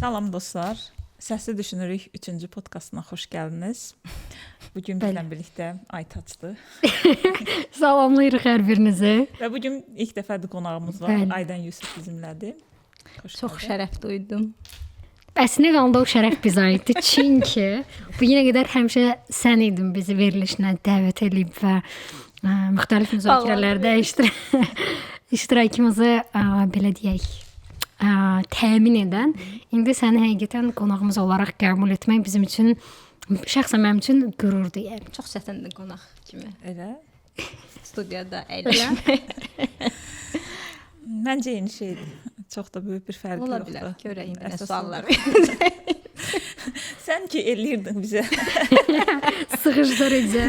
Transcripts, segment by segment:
Salam dostlar. Səsli Düşünürük 3-cü podkastına xoş gəldiniz. Bu gün bizlə birlikdə Aytaçdır. Salamlayırıq hər birinizi. Və bu gün ilk dəfədir qonağımız var. Bəli. Aydan Yusuf bizimlədir. Xoş Çox gəldin. Şərəf duydum. Əslində qalanda o şərəf bizə aiddir. Çünki bu günə qədər həmişə sən idin bizi verilişinə dəvət eləyib və müxtəlif müzakirələrdə iştirakımızı belə deyək, təmin edən. İndi səni həqiqətən qonağımız olaraq qəbul etmək bizim üçün, şəxsən mənim üçün qürurdur yəni. Çox çətindir qonaq kimi. Elə? Studiyada əyləşmək. Məncə eyni şeydir. Çox da böyük bir fərqi Ola yoxdur. Ola bilər. Görək indi nə suallar. Sən ki eləyirdin bizə. Sıxışdırıcı.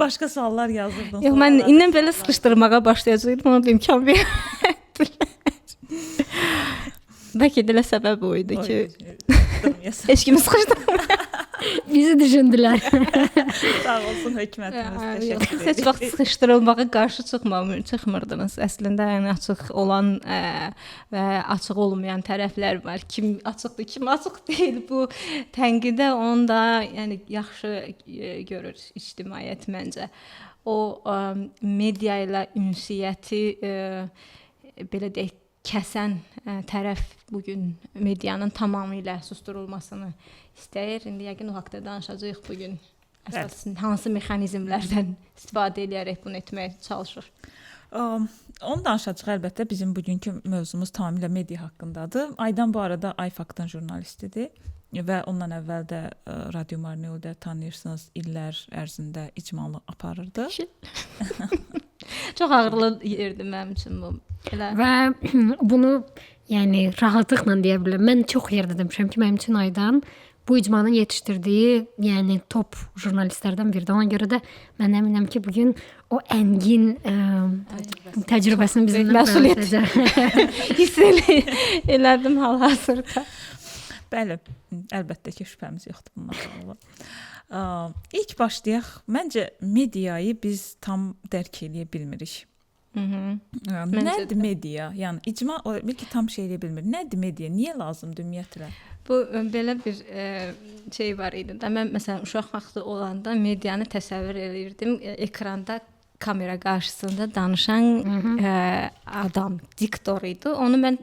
Başqa suallar yazırdın. Yox, mən indən belə sıxışdırmağa başlayacaqdım, ona da imkan vermədilər. Bəlkə də elə səbəb o idi ki, heç kimi sıxışdırmır. Bizi düşündülər. Sağ olsun hökumətimiz. Təşəkkür edirik. Heç vaxt sıxışdırılmağa qarşı çıxmırdınız. Əslində yəni açıq olan və açıq olmayan tərəflər var. Kim açıqdır, kim açıq deyil. Bu tənqidə onu da yəni yaxşı görür ictimaiyyət məncə. O media ilə ünsiyyəti belə deyək, kəsən tərəf bu gün medianın tamamilə susdurulmasını istəyir. İndi yəqin o haqda danışacağıq bu gün. Əsas hansı mexanizmlərdən istifadə edərək bunu etməyə çalışır. Onu danışacağıq əlbəttə. Bizim bugünkü mövzumuz tamamilə media haqqındadır. Aydan bu arada iFaktın jurnalistidir və ondan əvvəl də Radio Marneul'da tanıyırsınız, illər ərzində icmalı aparırdı. Çox ağırlı yerdir mənim üçün bu. Elə. Və bunu yəni rahatlıqla deyə bilərəm. Mən çox yerdə demişəm ki, mənim üçün Aydan bu icmanın yetişdirdiyi, yəni top jurnalistlərdən biridir. Ona görə də mən əminəm ki, bu gün o əngin təcrübəsini bizimlə məsuliyyət hiss elədim hal-hazırda. Bəli, əlbəttə ki, şübhəmiz yoxdur bununla bağlı. İlk başlayaq. Məncə mediayı biz tam dərk eləyə bilmirik. Nədir media? Yəni icma ola bilər ki, tam şey eləyə bilmir. Nədir media? Niyə lazımdır ümumiyyətlə? Bu belə bir şey var idi də. Mən məsələn uşaq vaxtı olanda medianı təsəvvür eləyirdim. Ekranda kamera qarşısında danışan adam, diktor idi. Onu mən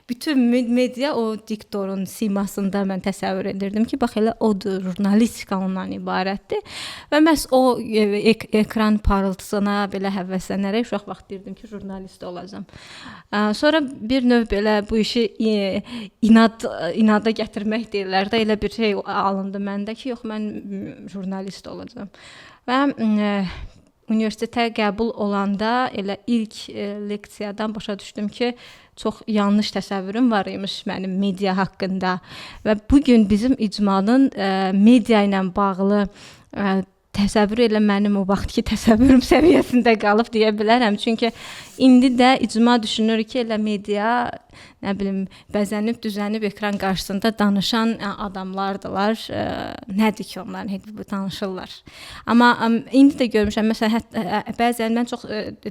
bütün media o diktorun simasında mən təsəvvür edirdim ki, bax elə odur, jurnalistika ondan ibarətdir. Və məhz o ekran parıltısına belə həvəslənərək uşaq vaxt deyirdim ki, jurnalist olacağam. Sonra bir növ belə bu işi inada gətirmək deyirlər də, elə bir şey alındı məndə ki, yox, mən jurnalist olacağam. Və universitetə qəbul olanda elə ilk leksiyadan başa düşdüm ki, çox yanlış təsəvvürüm var imiş mənim media haqqında. Və bu gün bizim icmanın media ilə bağlı təsəvvürü elə mənim o vaxtki təsəvvürüm səviyyəsində qalıb deyə bilərəm. Çünki indi də icma düşünür ki, elə media, nə bilim, bəzənib, düzənib ekran qarşısında danışan adamlardılar. Nədir ki, onların heç bu danışırlar. Amma indi də görmüşəm, məsələn, hətta bəzən mən çox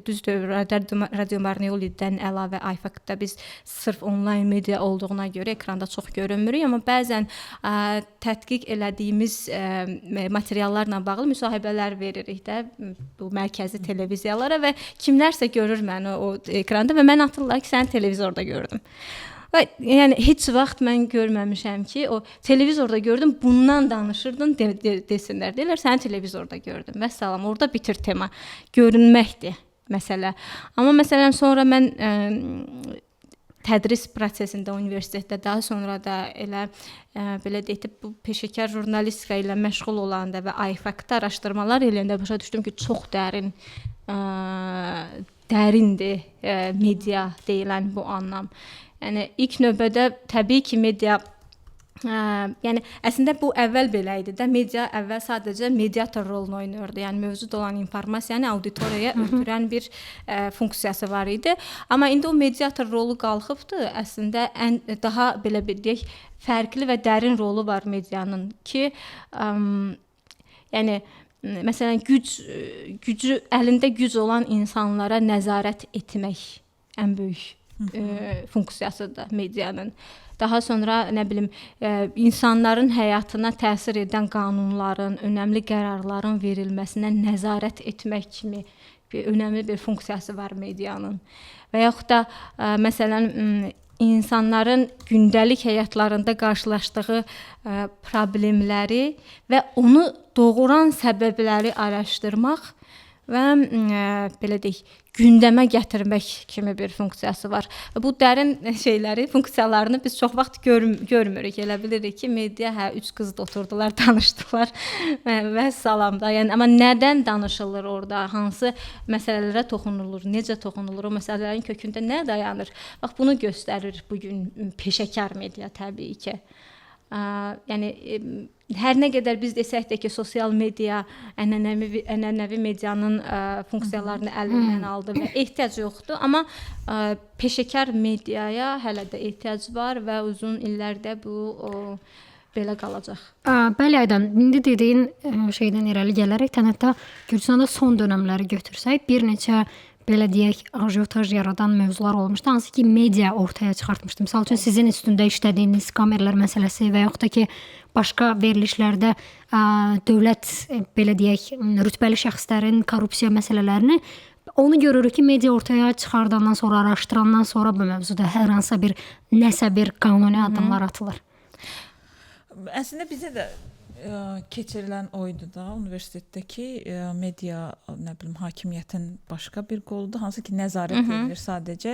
düzdür, Radio Marneoli'dən əlavə iFaktda biz sırf onlayn media olduğuna görə ekranda çox görünmürük, amma bəzən tədqiq elədiyimiz materiallarla bağlı müsahibələr veririk də bu mərkəzi televiziyalara və kimlərsə görür məni o ekranda və mən atırlar ki, səni televizorda gördüm. Və yəni heç vaxt mən görməmişəm ki, o televizorda gördüm, bundan danışırdın desinlər. Deyirlər, səni televizorda gördüm. Vəssalam, orada bitir tema. Görünməkdir məsələ. Amma məsələn sonra mən tədris prosesində universitetdə, daha sonra da elə belə deyək də, bu peşəkar jurnalistika ilə məşğul olanda və iFaktda araşdırmalar eləyəndə başa düşdüm ki, çox dərin dərindir media deyilən bu anlam. Yəni ilk növbədə təbii ki, media yəni əslində bu əvvəl belə idi də, media əvvəl sadəcə mediator rolunu oynayırdı. Yəni mövcud olan informasiyanı auditoriyaya ötürən bir funksiyası var idi. Amma indi o mediator rolu qalxıbdı. Əslində ən daha belə bir deyək, fərqli və dərin rolu var medianın ki, yəni məsələn gücü əlində güc olan insanlara nəzarət etmək ən böyük funksiyasıdır medianın. Daha sonra nə bilim insanların həyatına təsir edən qanunların, önəmli qərarların verilməsinə nəzarət etmək kimi bir önəmli bir funksiyası var medianın. Və yaxud da məsələn insanların gündəlik həyatlarında qarşılaşdığı problemləri və onu doğuran səbəbləri araşdırmaq və belə deyək, gündəmə gətirmək kimi bir funksiyası var. Bu dərin şeyləri, funksiyalarını biz çox vaxt görmürük. Elə bilirik ki, media hə üç qız da oturdular, danışdılar və salam da. Yəni amma nədən danışılır orada? Hansı məsələlərə toxunulur, necə toxunulur, o məsələlərin kökündə nə dayanır? Bax bunu göstərir bu gün peşəkar media təbii ki. Yəni hər nə qədər biz desək də ki, sosial media ənənəvi medianın funksiyalarını əlindən aldı və ehtiyac yoxdur, amma peşəkar mediaya hələ də ehtiyac var və uzun illərdə bu belə qalacaq. Bəli Aydan, indi dediyin şeydən irəli gələrək hətta Gürcüstanda son dönəmləri götürsək, bir neçə belə deyək, ajiotaj yaradan mövzular olmuşdu, hansı ki media ortaya çıxartmışdı. Məsəl üçün sizin üstündə işlədiyiniz kamerlər məsələsi və yaxud da ki başqa verilişlərdə dövlət belə deyək, rütbəli şəxslərin korrupsiya məsələlərini onu görürük ki, media ortaya çıxardandan sonra, araşdırandan sonra bu mövzuda hər hansısa bir nəsə bir qanuni addımlar atılır. Əslində bizə də keçirilən oydu da universitetdəki media, nə bilim, hakimiyyətin başqa bir qoludur, hansı ki nəzarət edilir sadəcə.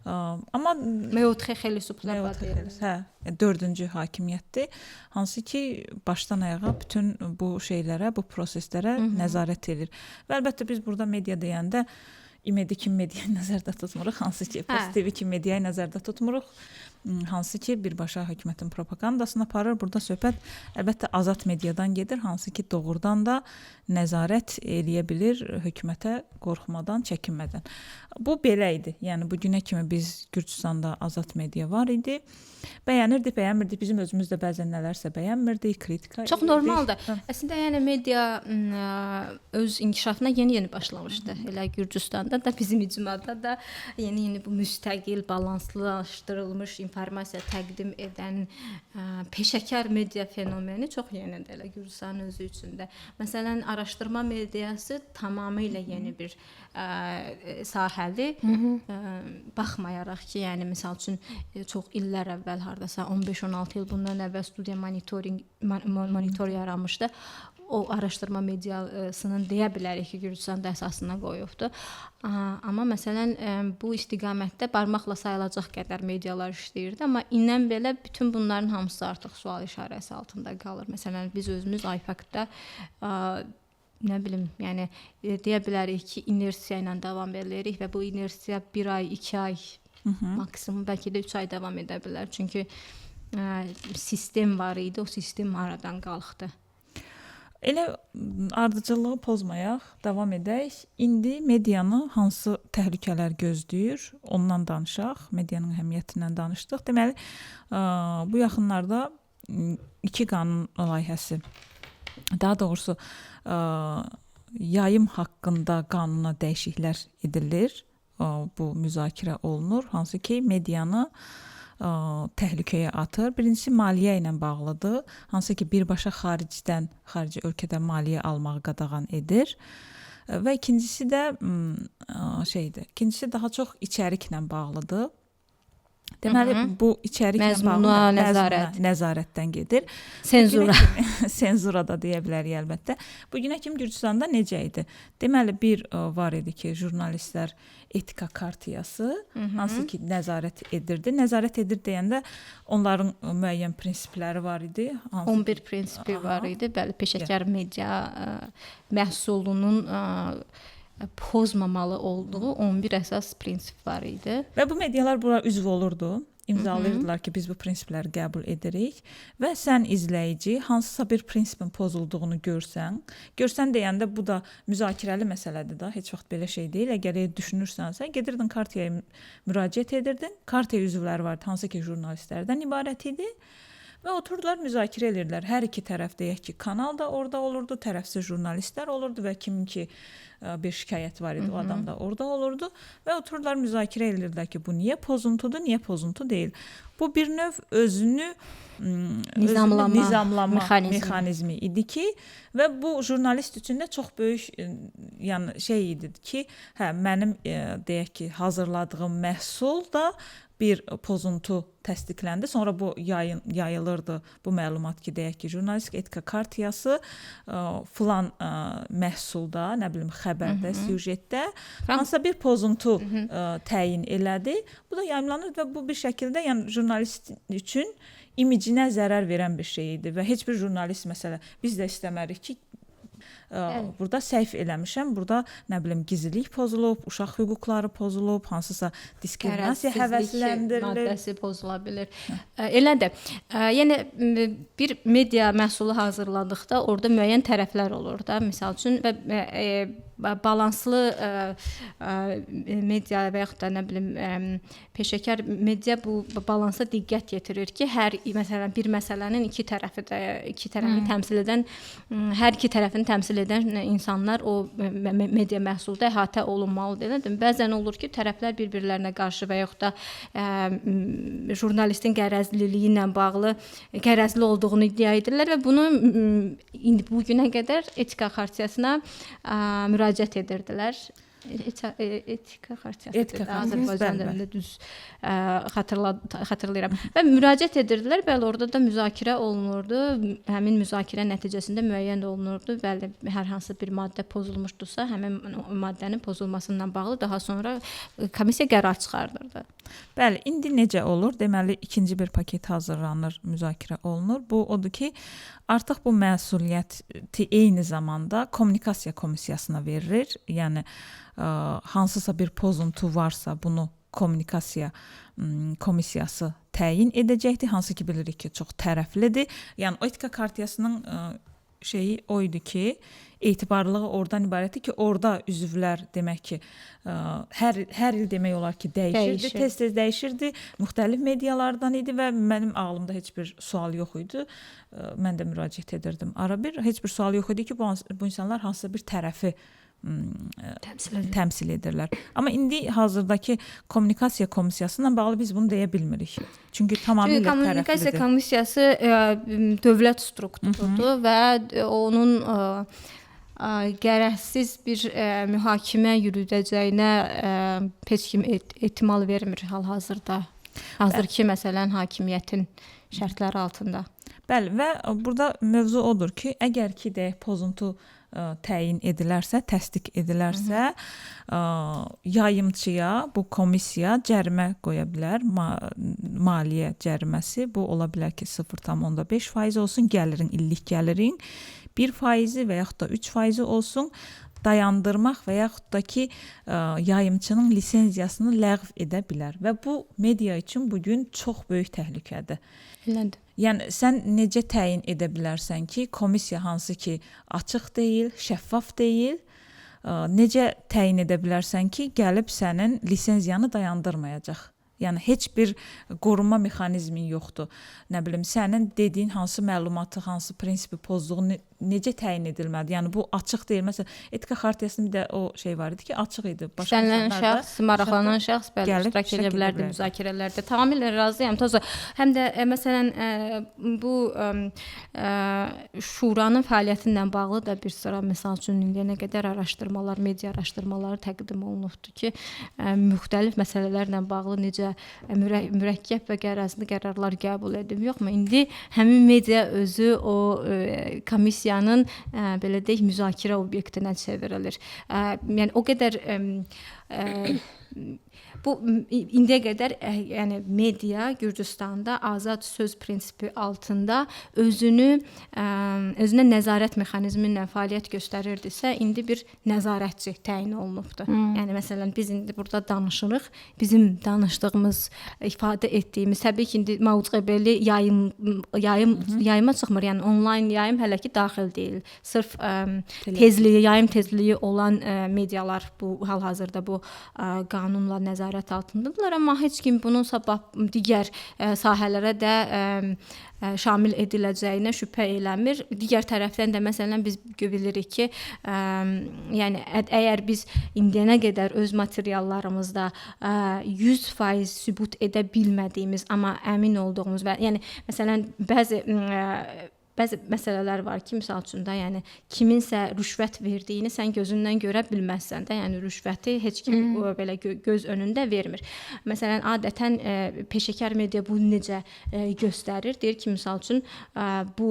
Amma Meotxe xelisuplaba deyilir. Hə, dördüncü hakimiyyətdir, hansı ki başdan ayağa bütün bu şeylərə, bu proseslərə nəzarət edir. Və əlbəttə biz burada media deyəndə İMD kimi mediayı nəzərdə tutmuruq, hansı ki Post TV kimi mediayı nəzərdə tutmuruq, hansı ki birbaşa hökumətin propagandasını aparır. Burada söhbət əlbəttə azad mediadan gedir, hansı ki doğrudan da nəzarət eləyə bilir hökumətə qorxmadan, çəkinmədən. Bu belə idi. Yəni bu günə kimi biz Gürcüstanda azad media var idi. Bəyənirdik, bəyənmirdik. Bizim özümüz də bəzən nələrsə bəyənmirdik, kritika çox edirdik. Normaldır. Əslində yəni media öz inkişafına yeni-yeni başlamışdı. Elə Gürcüstanda da, bizim icmada da yeni-yeni bu müstəqil, balanslaşdırılmış informasiya təqdim edən peşəkar media fenomeni çox yenidir elə Gürcüstanın özü üçün də. Məsələn, araşdırma mediası tamamilə yeni bir sahədir. Baxmayaraq ki, yəni məsəl üçün çox illər əvvəl hardasa 15-16 il bundan əvvəl studiya monitor yaranmışdı. O araşdırma mediasının deyə bilərik ki, Gürcüstanda əsasına qoyubdu. Amma məsələn bu istiqamətdə barmaqla sayılacaq qədər medialar işləyirdi, amma indən belə bütün bunların hamısı artıq sual işarəsi altında qalır. Məsələn, biz özümüz iFact-da nə bilim, yəni deyə bilərik ki, inersiya ilə davam edirik və bu inersiya 1 ay, 2 ay maksimum bəlkə də 3 ay davam edə bilər. Çünki sistem var idi, o sistem aradan qalxdı. Elə ardıcıllığı pozmayaq, davam edək. İndi medianı hansı təhlükələr gözləyir, ondan danışaq. Medianın əhəmiyyətindən danışdıq. Deməli, bu yaxınlarda 2 qanun layihəsi, daha doğrusu yayım haqqında qanuna dəyişikliklər edilir. Bu müzakirə olunur, hansı ki medianı təhlükəyə atır. Birincisi maliyyə ilə bağlıdır, hansı ki birbaşa xaricdən, xarici ölkədən maliyyə almağı qadağan edir. Və ikincisi də şeydir. İkincisi daha çox içəriklə bağlıdır. Deməli, bu içəriklə bağlı nəzarətdən gedir. Senzura. Senzura da deyə bilərik əlbəttə. Bu günə kimi Gürcüstanda necə idi? Deməli, bir var idi ki, jurnalistlər etika kartiyası, hansı ki nəzarət edirdi. Nəzarət edir deyəndə onların müəyyən prinsipləri var idi. Hansı 11 prinsipi var idi. Bəli, peşəkar media məhsulunun pozmamalı olduğu 11 əsas prinsip var idi. Və bu medialar bura üzv olurdu. İmzalayırdılar ki, biz bu prinsipləri qəbul edirik və sən izləyici hansısa bir prinsipin pozulduğunu görsən, görsən deyəndə bu da müzakirəli məsələdir da, heç vaxt belə şey deyil. Əgər düşünürsənsə, gedirdin kartiyaya müraciət edirdin. Kartiya üzvləri vardı, hansı ki jurnalistlərdən ibarət idi Və oturdular, müzakirə edirdilər. Hər iki tərəf, deyək ki, kanal da orada olurdu, tərəfsiz jurnalistlər olurdu və kimin ki bir şikayət var idi, o adam da orada olurdu və oturdular, müzakirə edirdilər ki, bu niyə pozuntudur, niyə pozuntu deyil. Bu bir növ özünü nizamlama mexanizmi idi ki, və bu jurnalist üçün də çox böyük yəni şey idi ki, hə mənim deyək ki, hazırladığım məhsul da bir pozuntu təsdiqləndi. Sonra bu yayılırdı bu məlumat ki, deyək ki, jurnalistik etika xartiyası filan məhsulda, nə bilim, xəbərdə, süjetdə hansısa bir pozuntu təyin elədi. Bu da yayımlanır və bu bir şəkildə yəni jurnalist üçün imicinə zərər verən bir şey idi və heç bir jurnalist məsələ biz də istəmərik ki, burada səhv eləmişəm, burada nə bilim gizlilik pozulub, uşaq hüquqları pozulub, hansısa diskriminasiya həvəsləndirilir, maddəsi pozula bilər. Elədir. Yəni bir media məhsulu hazırladıqda orada müəyyən tərəflər olur da, misal üçün və balanslı media və yaxud da nə bilim peşəkar media bu balansa diqqət yetirir ki, hər məsələn bir məsələnin iki tərəfi də iki tərəfini təmsil edən, hər iki tərəfini təmsil edən insanlar o media məhsulda əhatə olunmalıdır. Elədir? Bəzən olur ki, tərəflər bir-birlərinə qarşı və yaxud da jurnalistin qərəzliliyi ilə bağlı qərəzli olduğunu iddia edirlər və bunu indi bu günə qədər etika xartiyasına müraciət edirdilər. Etika xartiyası Azərbaycan dilində düz xatırlayıram. Və müraciət edirdilər. Bəli, orada da müzakirə olunurdu. Həmin müzakirə nəticəsində müəyyən olunurdu. Bəli, hər hansı bir maddə pozulmuşdusa, həmin maddənin pozulmasından bağlı daha sonra komissiya qərar çıxardırdı. Bəli, indi necə olur? Deməli, ikinci bir paket hazırlanır, müzakirə olunur. Bu odur ki, artıq bu məsuliyyəti eyni zamanda kommunikasiya komissiyasına verilir. Yəni hansısa bir pozuntu varsa, bunu kommunikasiya komissiyası təyin edəcəkdir. Hansı ki, bilirik ki, çox tərəflidir. Yəni o etika xartiyasının şeyi o idi ki, etibarlılığı oradan ibarətdir ki, orada üzvlər demək ki, hər il demək olar ki, dəyişirdi, tez-tez dəyişirdi, müxtəlif medialardan idi və mənim ağlımda heç bir sual yox idi. Mən də müraciət edirdim ara bir, heç bir sual yox idi ki, bu insanlar hansısa bir tərəfi təmsil edirlər. Amma indi hazırdakı kommunikasiya komissiyası ilə bağlı biz bunu deyə bilmirik. Çünki tamamilə tərəflidir. Kommunikasiya komissiyası dövlət strukturudur və onun qərəzsiz bir mühakimə yürüdəcəyinə heç kim ehtimal vermir hal-hazırda. Hazırki məsələn hakimiyyətin şərtləri altında. Bəli, və burada mövzu odur ki, əgər ki deyək pozuntu təyin edilərsə, təsdiq edilərsə, yayımçıya bu komissiya cərimə qoya bilər, maliyyə cəriməsi. Bu ola bilər ki, 0,5% olsun, gəlirin, illik gəlirin 1% və yaxud da 3% olsun, dayandırmaq və yaxud da ki, yayımçının lisenziyasını ləğv edə bilər. Və bu media üçün bugün çox böyük təhlükədir. Elədir. Yəni sən necə təyin edə bilərsən ki, komissiya hansı ki açıq deyil, şəffaf deyil, necə təyin edə bilərsən ki, gəlib sənin lisenziyanı dayandırmayacaq? Yəni heç bir qorunma mexanizmin yoxdur. Nə bilim, sənin dediyin hansı məlumatı, hansı prinsipi pozduğunu necə təyin edilməlidir? Yəni bu açıq deyil. Məsələn, etika xartiyasının bir də o şey var idi ki, açıq idi. Başqa İstənilən şəxs, maraqlanan şəxs bəli iştirak edə bilərdi müzakirələrdə. Tamamilə razıyam. Toza. Həm də məsələn bu şuranın fəaliyyəti ilə bağlı da bir sıra məsəl üçün indiyənə qədər araşdırmalar, media araşdırmaları təqdim olunubdur ki, müxtəlif məsələlərlə bağlı necə mürəkkəb və qərəzli qərarlar qəbul edib, yoxmu? İndi həmin media özü o komissiyanın belə deyək, müzakirə obyektinə çevrilir. Yəni o qədər bu indiyə qədər yəni media Gürcüstanda azad söz prinsipi altında özünü özünə nəzarət mexanizmi ilə fəaliyyət göstərirdisə, indi bir nəzarətçi təyin olunubdur. Yəni məsələn biz indi burada danışırıq, bizim danışdığımız, ifadə etdiyimiz, təbii ki, indi Mautsqebeli yayıma çıxmır. Yəni onlayn yayım hələ ki daxil deyil. Sırf tezliyi, yayım tezliyi olan medialar bu hal-hazırda bu qanunla nəzarət altındadılar, amma heç kim bunun sabah digər sahələrə də şamil ediləcəyinə şübhə eləmir. Digər tərəfdən də məsələn biz bilirik ki, yəni əgər biz indiyənə qədər öz materiallarımızda 100% sübut edə bilmədiyimiz, amma əmin olduğumuz və yəni məsələn bəzi məsələlər var ki, misal üçün də, yəni kiminsə rüşvət verdiyini sən gözündən görə bilməzsən də, yəni rüşvəti heç kim belə göz önündə vermir. Məsələn, adətən peşəkar media bunu necə göstərir? Deyir ki, misal üçün bu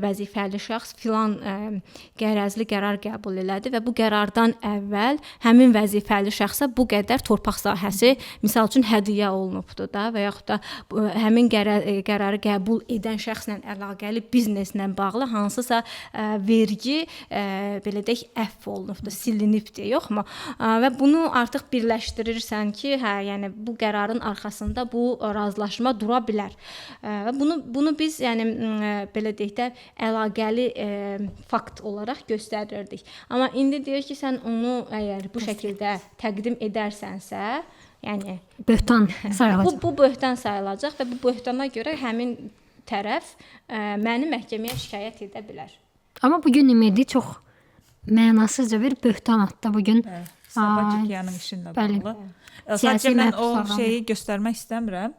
vəzifəli şəxs filan qərəzli qərar qəbul elədi və bu qərardan əvvəl həmin vəzifəli şəxsə bu qədər torpaq sahəsi misal üçün hədiyyə olunubdu da və yaxud da həmin qərarı qəbul edən şəxslə əlaqəli biznes ilə bağlı hansısa vergi belə deyək əfv olunubdu, silinibdi, yoxmu? Və bunu artıq birləşdirirsən ki, hə, yəni bu qərarın arxasında bu razılaşma dura bilər. Və bunu biz yəni belə deyək də əlaqəli fakt olaraq göstərirdik. Amma indi deyir ki, sən onu əgər bu şəkildə təqdim edərsənsə, yəni böhtan sayılacaq. Bu böhtan sayılacaq və bu böhtana görə həmin tərəf məni məhkəməyə şikayət edə bilər. Amma bugün İmedi çox mənasızca bir böhtan atdı bugün. Sabah işinlə bağlı. Sadəcə mən o şeyi göstərmək istəmirəm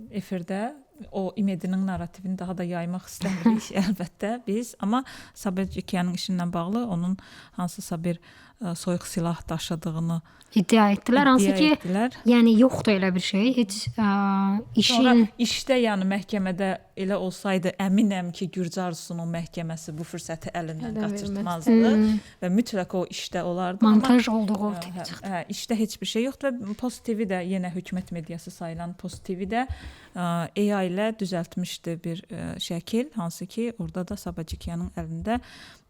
efirdə. O İmedinin narrativini daha da yaymaq istəmirik əlbəttə biz. Amma Sabah Cikyanın işinlə bağlı onun hansısa bir soyuq silah daşıdığını iddia etdilər. Hansı ki, yəni yoxdur elə bir şey. Heç işin... Sonra işdə, yəni məhkəmədə elə olsaydı, əminəm ki, Gürcü Arzusunun məhkəməsi bu fürsəti əlindən qaçırtmazdı və mütləq o işdə olardı. Montaj olduğu ortaya çıxdı. İşdə heç bir şey yoxdur və Post TV də yenə hökumət mediası sayılan Post TV də AI ilə düzəltmişdi bir şəkil, hansı ki, orada da Sabah Cikyanın əlində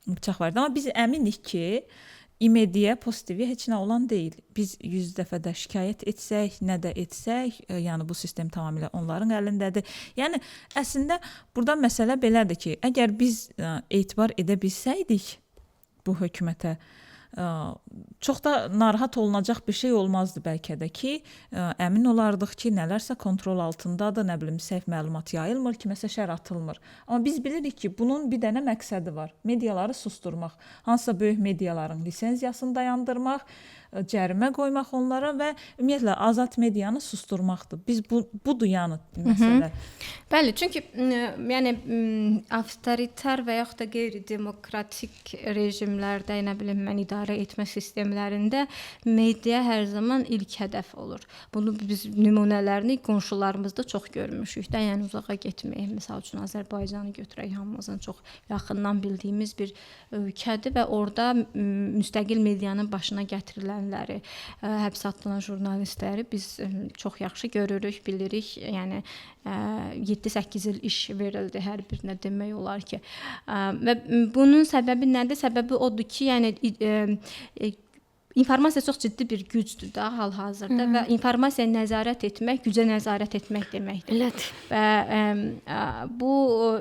bıçaq vardı. Amma biz əminik ki, İmediyə, Post TV heç nə olan deyil. Biz 100 dəfə də şikayət etsək, nə də etsək, yəni bu sistem tamamilə onların əlindədir. Yəni əslində burada məsələ belədir ki, əgər biz etibar edə bilsəydik bu hökumətə, çox da narahat olunacaq bir şey olmazdı bəlkə də ki, əmin olardıq ki, nələrsə kontrol altındadır, nə bilim, səhv məlumat yayılmır, kiməsə şər atılmır. Amma biz bilirik ki, bunun bir dənə məqsədi var. Mediaları susturmaq, hansısa böyük mediaların lisenziyasını dayandırmaq, cərimə qoymaq onlara və ümumiyyətlə azad medianı susturmaqdır. Biz budur yəni məsələ. Bəli, çünki yəni avtoritar və yaxud da qeyri-demokratik rejimlərdə, nə bilim mən, idarə etmə sistemlərində media hər zaman ilk hədəf olur. Bunu biz nümunələrini qonşularımızda çox görmüşük də, yəni uzağa getməyək. Məsəl üçün Azərbaycanı götürək, hamımızın çox yaxından bildiyimiz bir ölkədir və orada müstəqil medianın başına gətirilənləri, həbs atılan jurnalistləri biz çox yaxşı görürük, bilirik. Yəni 7-8 il iş verildi hər birinə demək olar ki. Və bunun səbəbi nədir? Səbəbi odur ki, yəni informasiya çox ciddi bir gücdür da hal-hazırda və informasiyaya nəzarət etmək, gücə nəzarət etmək deməkdir. Elədir. Və bu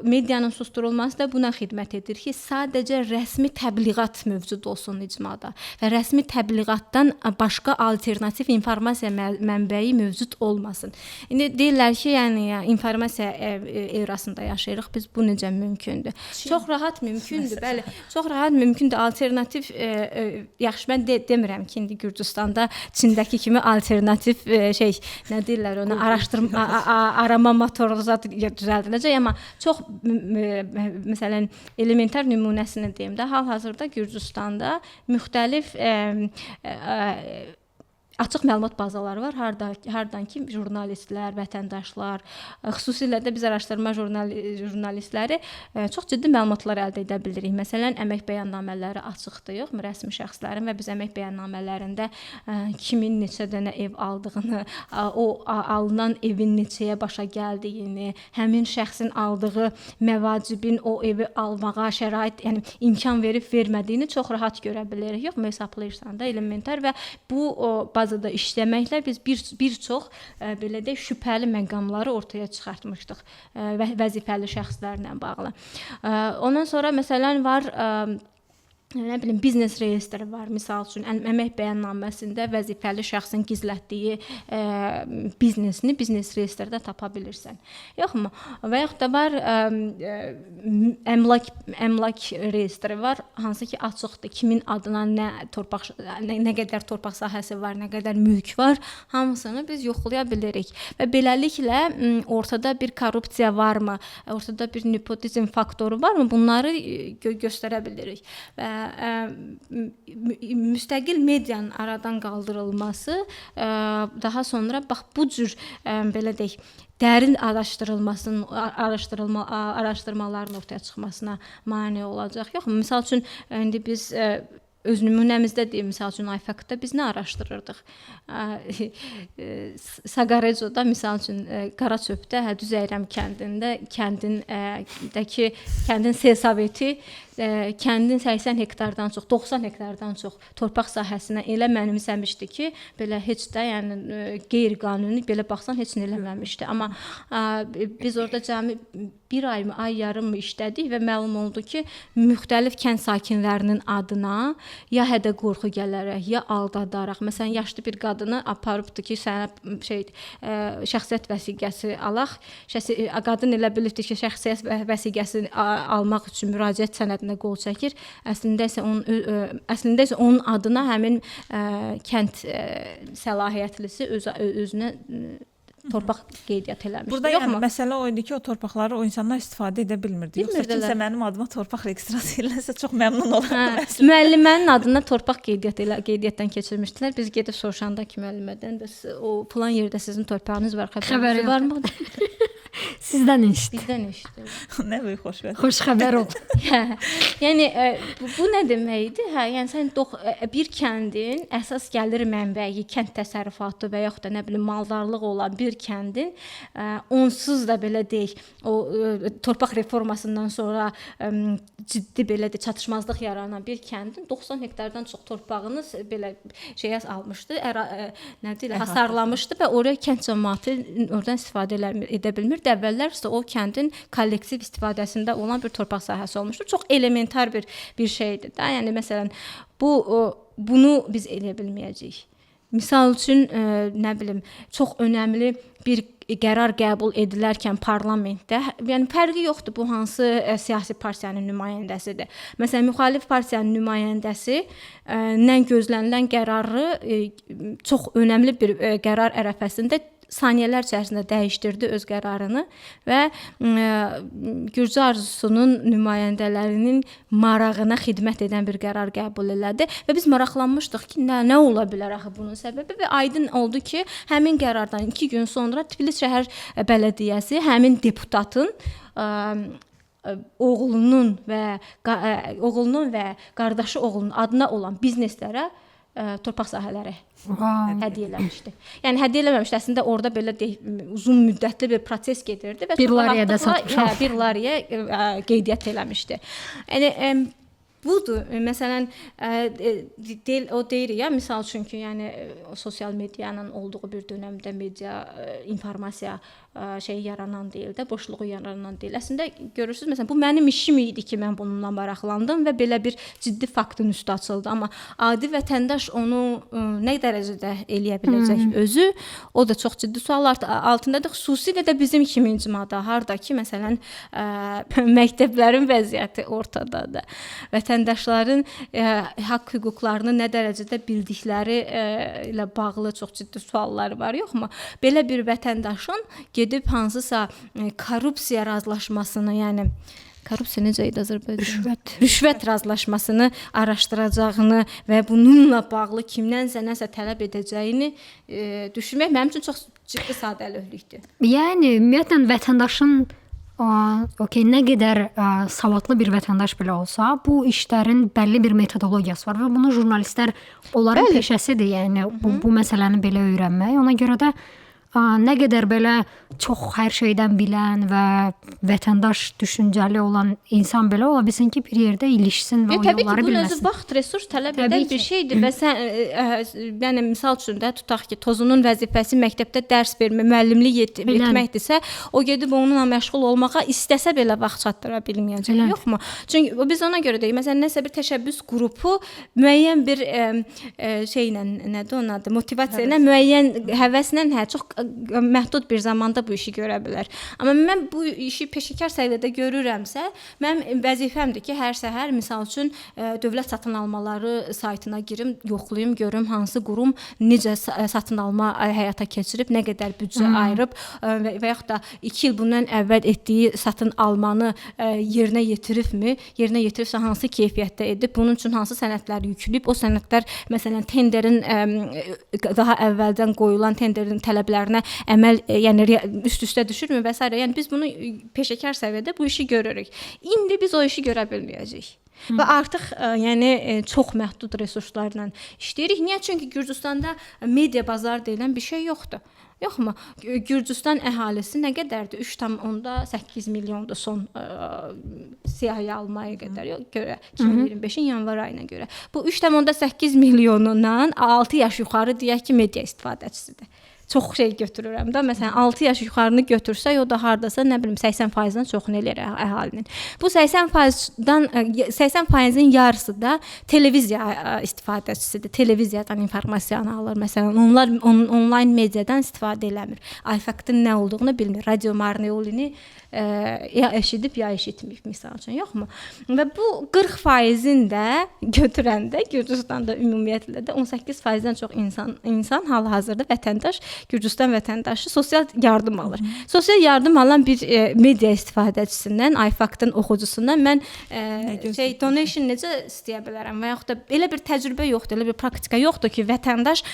medianın susturulması da buna xidmət edir ki, sadəcə rəsmi təbliğat mövcud olsun icmada və rəsmi təbliğatdan başqa alternativ informasiya mənbəyi mövcud olmasın. İndi deyirlər ki, yəni informasiya erasında yaşayırıq, biz bu necə mümkündür? Çox rahat mümkündür, bəli. Çox rahat mümkündür. Alternativ yaxşı, mən demirəm ki, indi Gürcüstanda Çindəki kimi alternativ şey, nə deyirlər ona, araşdırma, arama motoru zat düzəldiləcək, amma çox məsələn elementar nümunəsini deyim də, hal-hazırda Gürcüstanda müxtəlif açıq məlumat bazaları var, hardan ki jurnalistlər, vətəndaşlar, xüsusilə də biz araşdırma jurnalistləri çox ciddi məlumatlar əldə edə bilirik. Məsələn, əmək bəyannamələri açıqdır, yoxmu, rəsmi şəxslərin və biz əmək bəyannamələrində kimin neçə dənə ev aldığını, o alınan evin neçəyə başa gəldiyini, həmin şəxsin aldığı məvacibin o evi almağa şərait, yəni imkan verib vermədiyini çox rahat görə bilirik, yoxmu, hesablayırsan da elementar və bu o bazada işləməklə biz bir çox belə deyək şübhəli məqamları ortaya çıxartmışdıq və vəzifəli şəxslərlə bağlı. Ondan sonra məsələn var Nə bilim, biznes reyestri var. Misal üçün, əmək bəyannaməsində vəzifəli şəxsin gizlətdiyi biznesini biznes reyestrdə tapa bilirsən. Yoxmu? Və yaxud da var əmlak reyestri var, hansı ki açıqdır. Kimin adına nə torpaq, nə qədər torpaq sahəsi var, nə qədər mülk var, hamısını biz yoxlaya bilirik. Və beləliklə ortada bir korrupsiya varmı, ortada bir nepotizm faktoru varmı, bunları göstərə bilirik. Və müstəqil medianın aradan qaldırılması daha sonra bax bu cür belə deyək, dərin araşdırmaların ortaya çıxmasına mane olacaq. Yoxmu? Misal üçün indi biz öz nümunəmizdə deyim, misal üçün iFact-da biz nə araşdırırdıq? Saqarejoda, misal üçün Qaraçöpdə, Düzəyrəm kəndində, kəndin selsoveti kəndin 80 hektardan çox, 90 hektardan çox torpaq sahəsinə elə mənimsəmişdi ki, belə heç də, yəni qeyri-qanuni belə baxsan heç nə eləməmişdi. Amma biz orada cəmi bir ay mı, ay yarım mı işlədik və məlum oldu ki, müxtəlif kənd sakinlərinin adına ya hədə qorxu gələrək, ya aldadaraq, məsələn, yaşlı bir qadını aparıbdı ki, sənə şəxsiyyət vəsiqəsi alaq. Qadın elə bilibdi ki, şəxsiyyət vəsiqəsini almaq üçün müraciət sənədinə qol çəkir. Əslində isə onun adına həmin kənd səlahiyyətlisi özünə torpaq qeydiyyat eləmişdi. Burada yəni məsələ o idi ki, o torpaqları o insanlar istifadə edə bilmirdi. Yoxsa kimsə mənim adıma torpaq registrasiya eləsə çox məmnun olardım əslində. Müəllimənin adına torpaq qeydiyyatdan keçirmişdilər. Biz gedib soruşanda ki, müəllimədən, bəs o filan yerdə sizin torpağınız var, xəbəriniz varmı? Sizdən eşitdi. Bizdən eşitdi. Nə böyük xoşbəxt. Xoş xəbər oldu. Yəni bu nə deməkdir? Hə, yəni sən bir kəndin əsas gəlir mənbəyi, kənd təsərrüfatı və yaxud da nə bilim maldarlıq olan bir kəndin onsuz da belə deyək, o torpaq reformasından sonra ciddi belə də çatışmazlıq yaranan bir kəndin 90 hektardan çox torpağını belə şeyə almışdı, nə deyirlər, hasarlamışdı və oraya kənd cəmaəti oradan istifadə edə bilmirdi. Əvvəllər isə o kəndin kollektiv istifadəsində olan bir torpaq sahəsi olmuşdu. Çox elementar bir şeydir də. Yəni məsələn bunu biz eləyə bilməyəcəyik. Misal üçün nə bilim, çox önəmli bir qərar qəbul edilərkən parlamentdə, yəni fərqi yoxdur bu hansı siyasi partiyanın nümayəndəsidir. Məsələn, müxalif partiyanın nümayəndəsi nə gözlənilən qərarı çox önəmli bir qərar ərəfəsində saniyələr içərisində dəyişdirdi öz qərarını və Gürcü arzusunun nümayəndələrinin marağına xidmət edən bir qərar qəbul elədi və biz maraqlanmışdıq ki, nə ola bilər axı bunun səbəbi və aydın oldu ki, həmin qərardan 2 gün sonra Tbilisi şəhər bələdiyyəsi həmin deputatın oğlunun və qardaşı oğlunun adına olan bizneslərə torpaq sahələri hədiyyə eləmişdi. Yəni hədiyyə eləməmişdi. Əslində orada belə deyək, uzun müddətli bir proses gedirdi və bir lariyə də satmışam. Bir lariyə qeydiyyat eləmişdi. Yəni budur. Məsələn, o deyir ya, misal üçün ki, yəni sosial medianın olduğu bir dönəmdə media informasiya şey yaranan deyil də, boşluğu yaranan deyil. Əslində görürsüz, məsələn, bu mənim işim idi ki, mən bununla maraqlandım və belə bir ciddi faktın üstü açıldı. Amma adi vətəndaş onu nə dərəcədə eləyə biləcək özü, o da çox ciddi suallar altındadır. Xüsusilə də bizim kimi icmada, harda ki, məsələn, məktəblərin vəziyyəti ortadadır. Vətəndaşların haqq hüquqlarını nə dərəcədə bildikləri ilə bağlı çox ciddi suallar var, yoxmu? Belə bir vətəndaşın gedib hansısa korrupsiya razılaşmasını, yəni korrupsiya necə idi Azərbaycanda? Rüşvət razılaşmasını araşdıracağını və bununla bağlı kimdənsə nəsə tələb edəcəyini düşünmək mənim üçün çox ciddi sadəlövhlükdür. Yəni ümumiyyətlə vətəndaşın okey, nə qədər savadlı bir vətəndaş belə olsa, bu işlərin bəlli bir metodologiyası var və bunu jurnalistlər onların peşəsidir, yəni bu məsələni belə öyrənmək. Ona görə də Nə qədər belə çox hər şeydən bilən və vətəndaş düşüncəli olan insan belə ola bilsin ki, bir yerdə ilişsin və o təbii yolları ki, bunun bilməsin. Özü vaxt, resurs tələb Təbii edən ki. bir şeydir və sən yəni misal üçün də tutaq ki, Tozunun vəzifəsi məktəbdə dərs vermə, müəllimlik etməkdirsə, o gedib onunla məşğul olmağa istəsə belə vaxt çatdıra bilməyəcək, yoxmu? Çünki biz ona görə deyirik. Məsələn, nəsə bir təşəbbüs qrupu müəyyən bir şeylə, nədir onun adı, motivasiya ilə, müəyyən həvəslə, hə, çox məhdud bir zamanda bu işi görə bilər. Amma mən bu işi peşəkar səviyyədə görürəmsə, mənim vəzifəmdir ki, hər səhər misal üçün dövlət satın almaları saytına girim, yoxlayım, görüm hansı qurum necə satın alma həyata keçirib, nə qədər büdcə ayırıb və yaxud da 2 il bundan əvvəl etdiyi satın almanı yerinə yetiribmi, yerinə yetiribsə hansı keyfiyyətdə edib, bunun üçün hansı sənədlər yükləyib, o sənədlər məsələn tenderin daha əvvəldən qoyulan tenderin tələblərinə əməl, yəni üst-üstə düşürmü və s. Yəni biz bunu peşəkar səviyyədə bu işi görürük. İndi biz o işi görə bilməyəcəyik. Və artıq yəni çox məhdud resurslarla işləyirik. Niyə? Çünki Gürcüstanda media bazarı deyilən bir şey yoxdur. Yoxmu? Gürcüstan əhalisi nə qədərdir? 3,8 milyondur son siyahıya almaya qədər görə 2025-in yanvar ayına görə. Bu 3,8 milyonundan 6 yaş yuxarı deyək ki, media istifadəçisidir. Çox şey götürürəm də. Məsələn, 6 yaş yuxarını götürsək, o da hardasa nə bilim 80%-dən çoxunu eləyir əhalinin. Bu 80%-dan 80%-in yarısı da televiziya istifadəçisidir. Televiziyadan informasiyanı alır. Məsələn, onlar onlayn mediadan istifadə eləmir. iFact-ın nə olduğunu bilmir. Radio Marneolini ya eşidib, ya eşitməyib misal üçün, yoxmu? Və bu 40%-in də götürəndə Gürcüstanda ümumiyyətlə də 18%-dən çox insan hal-hazırda vətəndaş, Gürcüstan vətəndaşı sosial yardım alır. Sosial yardım alan bir media istifadəçisindən, iFact-ın oxucusundan mən donation necə istəyə bilərəm və yaxud da elə bir təcrübə yoxdur, elə bir praktika yoxdur ki, vətəndaş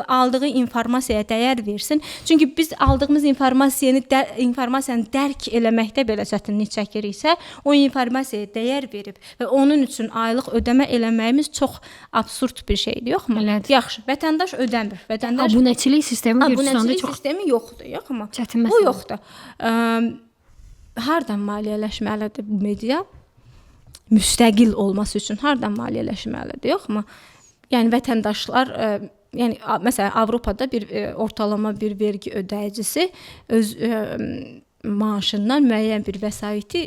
aldığı informasiyaya dəyər versin. Çünki biz aldığımız informasiyanı dərk eləməkdə belə çətinlik çəkiriksə, o informasiyaya dəyər verib və onun üçün aylıq ödəmə eləməyimiz çox absurd bir şeydir, yoxmu? Elədir. Yaxşı, vətəndaş ödəmir. Vətəndaş abunəçilik sistemi Gürcüstanda çox sistemi yoxdur, yoxmu? Çətin məsələ. Bu yoxdur. Hardan maliyyələşməlidir bu media? Müstəqil olması üçün hardan maliyyələşməlidir, yoxmu? Yəni vətəndaşlar, yəni məsələn Avropada bir ortalama bir vergi ödəyicisi öz maaşından müəyyən bir vəsaiti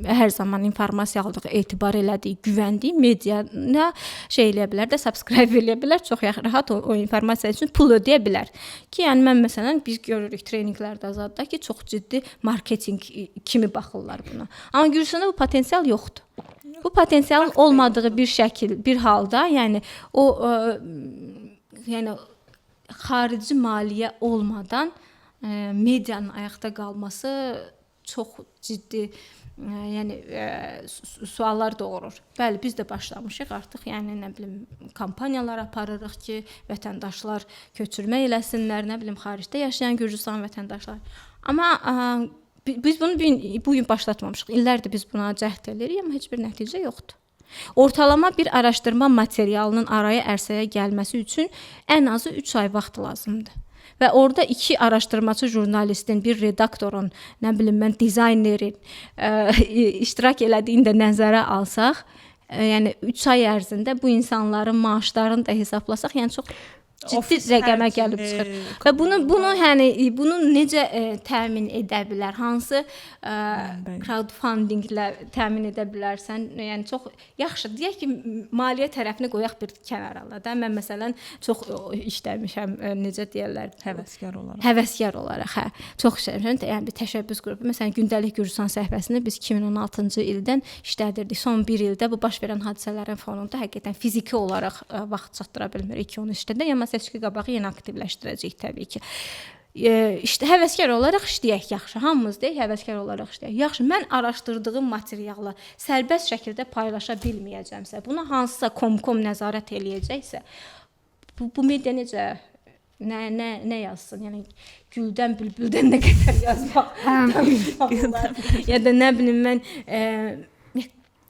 hər zaman informasiya aldığı, etibar elədiyi, güvəndiyi mediana şey eləyə bilər də, subscribe eləyə bilər, çox rahat o informasiya üçün pul ödəyə bilər. Ki, yəni mən məsələn biz görürük treninqlərdə azadda ki, çox ciddi marketinq kimi baxırlar buna. Amma Gürcüstanda bu potensial yoxdur. Bu potensialın olmadığı bir şəkil, bir halda, yəni o yəni xarici maliyyə olmadan medianın ayaqda qalması çox ciddi yəni suallar doğurur. Bəli, biz də başlamışıq artıq, yəni nə bilim kampaniyalar aparırıq ki, vətəndaşlar köçürmə eləsinlər, nə bilim xaricdə yaşayan Gürcüstan vətəndaşlar. Amma biz bunu bu gün başlatmamışıq. İllərdir biz buna cəhd edirik, amma heç bir nəticə yoxdur. Ortalama bir araşdırma materialının araya ərsəyə gəlməsi üçün ən azı 3 ay vaxt lazımdır. Və orada 2 araşdırmaçı jurnalistin, bir redaktorun, nə bilim mən dizaynerin iştirak elədiyini də nəzərə alsaq, yəni 3 ay ərzində bu insanların maaşlarını da hesablasaq, yəni çox ciddi rəqəmə gəlib çıxır. Və bunu yəni bunu necə təmin edə bilər? Hansı crowdfundinglə təmin edə bilərsən? Yəni çox yaxşı. Deyək ki, maliyyə tərəfini qoyaq bir kənara da. Mən məsələn çox işləmişəm, necə deyirlər, həvəskar olaraq. Həvəskar olaraq, hə. Çox işləmişəm. Yəni bir təşəbbüs qrupu. Məsələn, Gündəlik Gürcüstan səhifəsini biz 2016-cı ildən işlədirdik. Son bir ildə bu baş verən hadisələrin fonunda həqiqətən fiziki olaraq vaxt çatdıra bilmirik ki, onu işlədək. Amma seçki qabağı yenə aktivləşdirəcəyik təbii ki. İşte həvəskar olaraq işləyək yaxşı. Hamımız deyək, həvəskar olaraq işləyək. Yaxşı, mən araşdırdığım materialı sərbəst şəkildə paylaşa bilməyəcəmsə, buna hansısa kom-kom nəzarət eləyəcəksə, bu media necə nə yazsın? Yəni güldən bülbüldən nə qədər yazmaq olar? Ya da nə bilim mən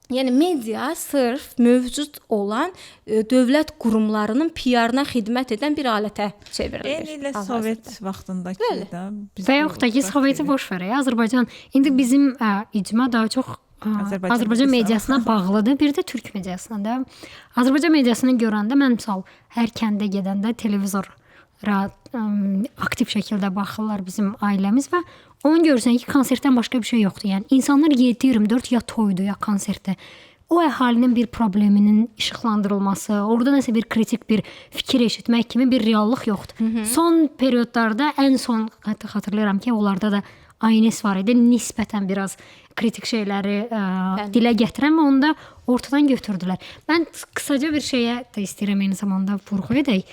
Yəni media sırf mövcud olan dövlət qurumlarının PR-na xidmət edən bir alətə çevrilir. Eyni ilə Sovet vaxtındakı da biz və yaxud da ki, Soveti boş verək. Azərbaycan indi bizim icma daha çox Azərbaycan mediasına bağlıdır, bir də türk mediasına da. Azərbaycan mediasını görəndə mən misal hər kəndə gedəndə televizora aktiv şəkildə baxırlar bizim ailəmiz və onu görürsən ki, konsertdən başqa bir şey yoxdur. Yəni insanlar 7/24 ya toydu, ya konsertdə. O əhalinin bir probleminin işıqlandırılması, orada nəsə bir kritik bir fikir eşitmək kimi bir reallıq yoxdur. Hı -hı. Son periodlarda ən son hətta xatırlayıram ki, onlarda da ANS var idi, nisbətən biraz kritik şeyləri dilə gətirən və onu da ortadan götürdülər. Mən qısaca bir şeyə də istəyirəm eyni zamanda vurğu edək.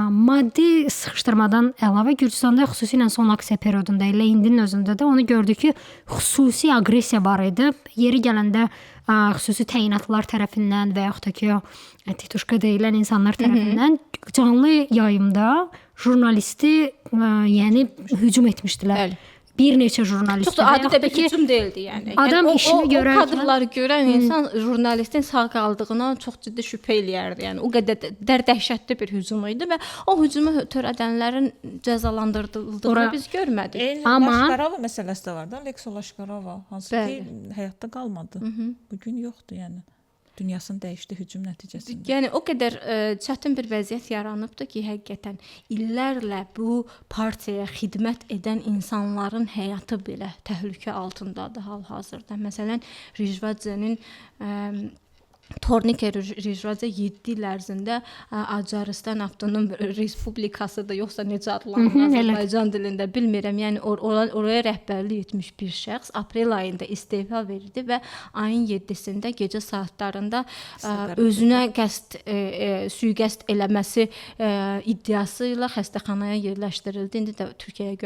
Maddi sıxışdırmadan əlavə Gürcüstanda xüsusilə son aksiya periodunda elə indinin özündə də onu gördük ki, xüsusi aqressiya var idi. Yeri gələndə xüsusi təyinatlar tərəfindən və yaxud da ki, tituşka deyilən insanlar tərəfindən canlı yayımda jurnalisti yəni hücum etmişdilər. Bəli. Bir neçə jurnalist. Çox da adi də bir hücum deyildi yəni. Adam yəni, işini görərkən o kadrları görən insan jurnalistin sağ qaldığına çox ciddi şübhə eləyərdi. Yəni o qədər dəhşətli bir hücum idi və o hücumu törədənlərin cəzalandırıldığını biz görmədik. Eyni Amma Laşqarava məsələsi də var da, Lekso Laşqarava hansı ki həyatda qalmadı. Bu gün yoxdur yəni. Dünyasını dəyişdi hücum nəticəsində. Yəni o qədər çətin bir vəziyyət yaranıbdı ki, həqiqətən illərlə bu partiyaya xidmət edən insanların həyatı belə təhlükə altındadır hal-hazırda. Məsələn, Rijvadzenin Tornike Rijvadze 7 il ərzində Acarıstan Avtonom Respublikasıdır, yoxsa necə adlanır Azərbaycan dilində bilmirəm. Yəni oraya rəhbərlik etmiş bir şəxs aprel ayında istefa verdi və ayın 7-sində gecə saatlarında özünə qəsd sui-qəsd eləməsi iddiası ilə xəstəxanaya yerləşdirildi. İndi də Türkiyəyə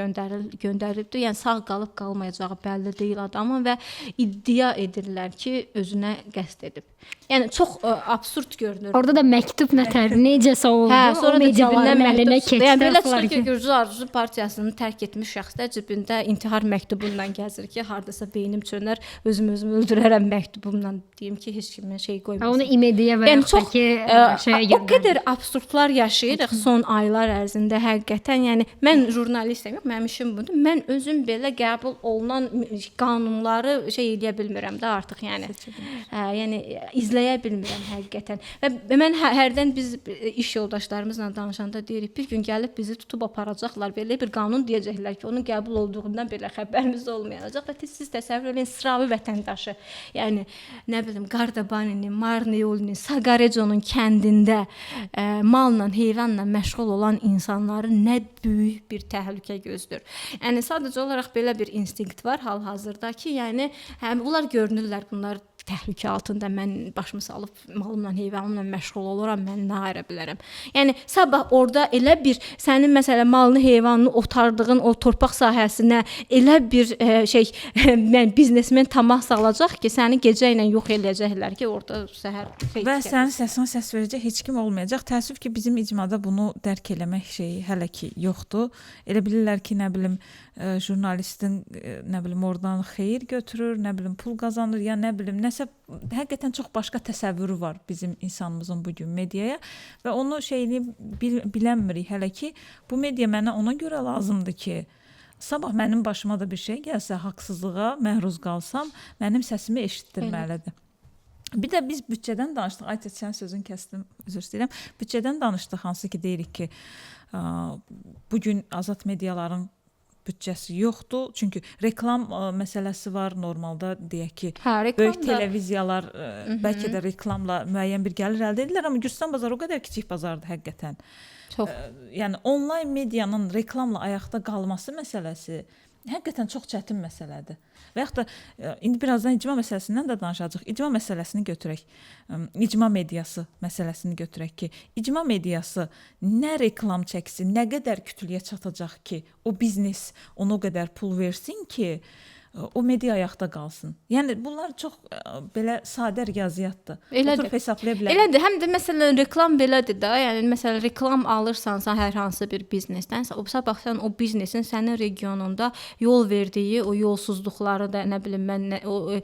göndərilibdir. Yəni sağ qalıb qalmayacağı bəlli deyil adamın və iddia edirlər ki, özünə qəsd edib. Yəni çox absurd görünür. Orada da məktub nətər necəsə oldu. Hə, sonra o mediaların əlinə keçdi. Yəni belə çıxır ki, Gürcü Arzusu partiyasını tərk etmiş şəxslər cibində intihar məktubunla gəzir ki, hardasa beynim çönər, özüm özümü öldürərəm məktubumla deyim ki, heç kimə şey qoymasın. Onu imediyə və yəni, çox ki, şeyə göndərdi. O qədər absurdlar yaşayırıq son aylar ərzində həqiqətən. Yəni mən jurnalistəm, yox, mənim işim budur. Mən özüm belə qəbul olunan qanunları şey eləyə bilmirəm də artıq, yəni. Yəni izləyə bilmirəm həqiqətən. Və mən hərdən biz iş yoldaşlarımızla danışanda deyirik, bir gün gəlib bizi tutub aparacaqlar, belə bir qanun deyəcəklər ki, onun qəbul olduğundan belə xəbərimiz olmayacaq və siz təsəvvür eləyin, sıravi vətəndaşı, yəni nə bilim Qardabaninin, Marneolinin, Saqareconun kəndində malla, heyvanla məşğul olan insanları nə böyük bir təhlükə gözləyir. Yəni sadəcə olaraq belə bir instinkt var hal-hazırda ki, yəni həm bunlar görünürlər, bunlar təhlükə altında, mən başımı salıb malımla, heyvanımla məşğul oluram, mən nə ayıra bilərəm. Yəni sabah orada elə bir sənin məsələn malını, heyvanını otardığın o torpaq sahəsinə elə bir şey, mən biznesmen tamah salacaq ki, səni gecə ilə yox eləyəcəklər ki, orada səhər şey və sənin səsinə səs verəcək heç kim olmayacaq. Təəssüf ki, bizim icmada bunu dərk eləmək şeyi hələ ki yoxdur. Elə bilirlər ki, nə bilim jurnalistin nə bilim oradan xeyir götürür, nə bilim pul qazanır, ya nə bilim nəsə həqiqətən çox başqa təsəvvürü var bizim insanımızın bu gün mediaya və onu şeyini bilənmirik hələ ki. Bu media mənə ona görə lazımdır ki, sabah mənim başıma da bir şey gəlsə, haqsızlığa məruz qalsam, mənim səsimi eşitdirməlidir. Bir də biz büdcədən danışdıq. Aytə, sən sözün kəsdim, üzr istəyirəm. Büdcədən danışdıq, hansı ki deyirik ki, bu gün azad mediaların büdcəsi yoxdur. Çünki reklam məsələsi var. Normalda deyək ki, böyük televiziyalar bəlkə də reklamla müəyyən bir gəlir əldə edirlər, amma Gürcüstan bazarı o qədər kiçik bazardır həqiqətən. Çox. Yəni onlayn medianın reklamla ayaqda qalması məsələsi həqiqətən çox çətin məsələdir. Və yaxud da indi birazdan icma məsələsindən də danışacağıq. İcma məsələsini götürək. İcma mediası məsələsini götürək ki, icma mediası nə reklam çəksin, nə qədər kütləyə çatacaq ki, o biznes ona o qədər pul versin ki, O media ayaqda qalsın. Yəni bunlar çox belə sadə riyaziyyatdır. Oturub hesablaya bilərik. Elədir. Həm də məsələn reklam belədir də. Yəni məsələn reklam alırsansa hər hansı bir biznesdən, o sabah sən o biznesin sənin regionunda yol verdiyi o yolsuzluqları da, nə bilim mən nə, o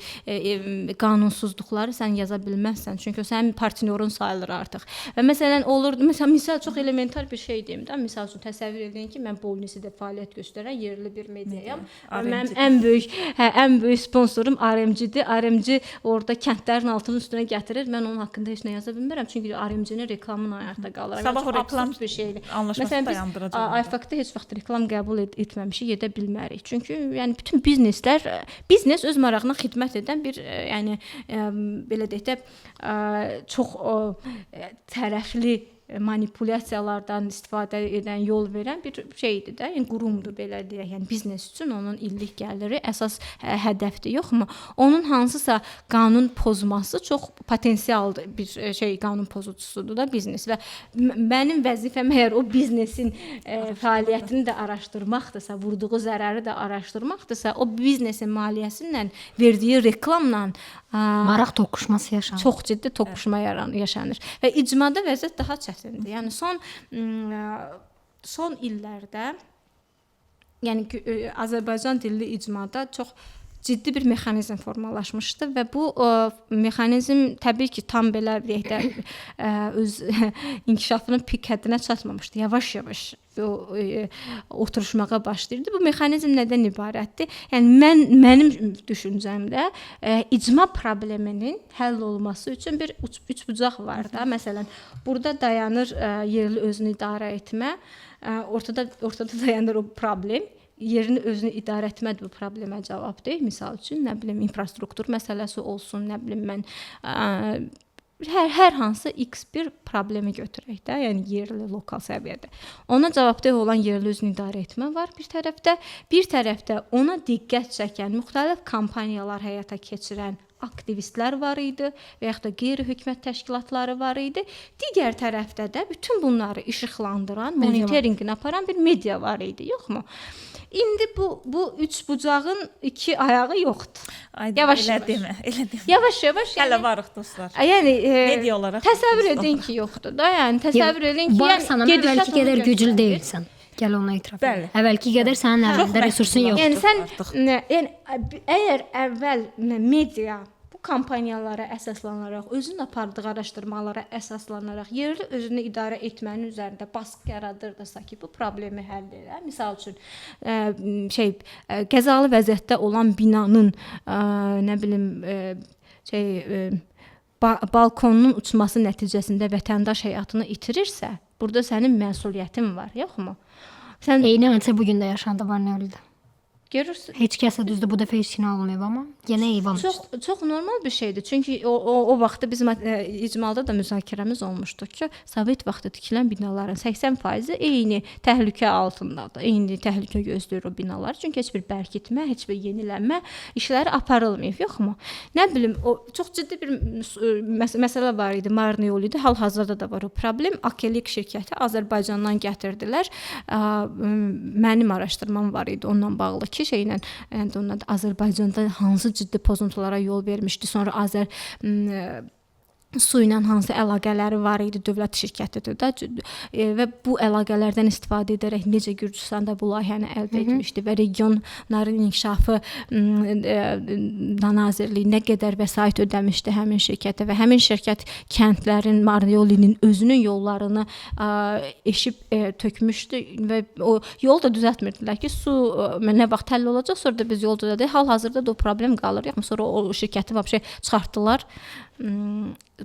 qanunsuzluqları sən yaza bilməzsən. Çünki o sənin partnyorun sayılır artıq. Və məsələn olur, məsələn misal çox elementar bir şey deyim də. Misal üçün təsəvvür edin ki, mən Bolnisidə fəaliyyət göstərən yerli bir mediayam və mənim ən böyük ən böyük sponsorum RMG-dir. RMG orada kəndlərin altının üstünə gətirir. Mən onun haqqında heç nə yaza bilmirəm, çünki RMG-nin reklamını ayaqda qalıram. Sabah o reklam bir şeydir. Anlaşması dayandıracaq. Biz iFact-da heç vaxt reklam qəbul etməmişik, edə bilmərik. Çünki yəni bütün bizneslər, biznes öz marağına xidmət edən bir, yəni belə deyək də, çox tərəfli manipulyasiyalardan istifadə edən, yol verən bir şeydir də, yəni qurumdur belə deyək. Yəni biznes üçün onun illik gəliri əsas hədəfdir, yoxmu? Onun hansısa qanun pozması çox potensialdır bir şey, qanun pozucusudur da biznes və mənim vəzifəm əgər o biznesin fəaliyyətini də araşdırmaqdırsa, vurduğu zərəri də araşdırmaqdırsa, o biznesin maliyyəsi ilə verdiyi reklamla maraq toqquşması yaşanır. Çox ciddi toqquşma yaşanır. Və icmada vəziyyət daha çətindir. Yəni son illərdə, yəni Azərbaycan dilli icmada çox ciddi bir mexanizm formalaşmışdı və bu mexanizm təbii ki, tam belə deyək də öz inkişafının pik həddinə çatmamışdı. Yavaş-yavaş oturuşmağa başlayırdı. Bu mexanizm nədən ibarətdir? Yəni mənim düşüncəmdə icma probleminin həll olması üçün bir üçbucaq var da. Məsələn, burada dayanır yerli özünü idarə etmə, ortada dayanır o problem. Yerini özünü idarə etmədir bu problemə cavab deyil. Misal üçün, nə bilim, infrastruktur məsələsi olsun, nə bilim mən hər hansı X bir problemi götürək də, yəni yerli, lokal səviyyədə. Ona cavabdeh olan yerli özünü idarə etmə var bir tərəfdə, bir tərəfdə ona diqqət çəkən, müxtəlif kampaniyalar həyata keçirən aktivistlər var idi və yaxud da qeyri-hökumət təşkilatları var idi. Digər tərəfdə də bütün bunları işıqlandıran, monitorinqini aparan bir media var idi, yoxmu? İndi bu üç bucağın iki ayağı yoxdur. Aydın, yavaş elə demə, elə demə. Yavaş-yavaş. Hələ varıq dostlar. Yəni media olaraq təsəvvür edin ki, yoxdur da. Yəni təsəvvür edin ki, yəni gedişat əvvəlki qədər güclü deyilsən. Gəl ona etiraf et. Əvvəlki qədər sənin əlində resursun yoxdur. Yəni sən yəni əgər əvvəl media kampaniyalara əsaslanaraq, özünün apardığı araşdırmalara əsaslanaraq yerli özünü idarə etmənin üzərində baskı yaradırdısa ki, bu problemi həll edə. Misal üçün, qəzalı vəziyyətdə olan binanın, nə bilim, balkonunun uçması nəticəsində vətəndaş həyatını itirirsə, burada sənin məsuliyyətin var, yoxmu? Sən eyni hadisə bu gün də yaşandı Barnaulda. Görürsün. Heç kəs də düzdür bu dəfə heç nə olmayıb, amma yenə eyvan. Çox çox normal bir şeydir. Çünki o vaxtda bizim icmalda da müzakirəmiz olmuşdu ki, Sovet vaxtı tikilən binaların 80% eyni təhlükə altındadır. Eyni təhlükə gözləyir o binalar. Çünki heç bir bərkitmə, heç bir yenilənmə işləri aparılmayıb, yoxmu? Nə bilim, o çox ciddi bir məsələ var idi. Marni yolu idi. Hal-hazırda da var o problem. Akelik şirkəti Azərbaycandan gətirdilər. Mənim araşdırmam var idi onunla bağlı ki, şeylə, yəni ondan Azərbaycanda hansı ciddi pozuntulara yol vermişdi, sonra Azər su ilə hansı əlaqələri var idi, dövlət şirkətidir də və bu əlaqələrdən istifadə edərək necə Gürcüstanda bu layihəni əldə etmişdi və regionların inkişafı Nazirliyi nə qədər vəsait ödəmişdi həmin şirkətə və həmin şirkət kəndlərin, Marniolinin özünün yollarını eşib tökmüşdü və o yolu da düzəltmirdilər ki, su nə vaxt həll olacaq, sonra da biz yol düzəldik. Hal-hazırda da o problem qalır. Yoxmu? Sonra o şirkəti vəbşə çıxartdılar.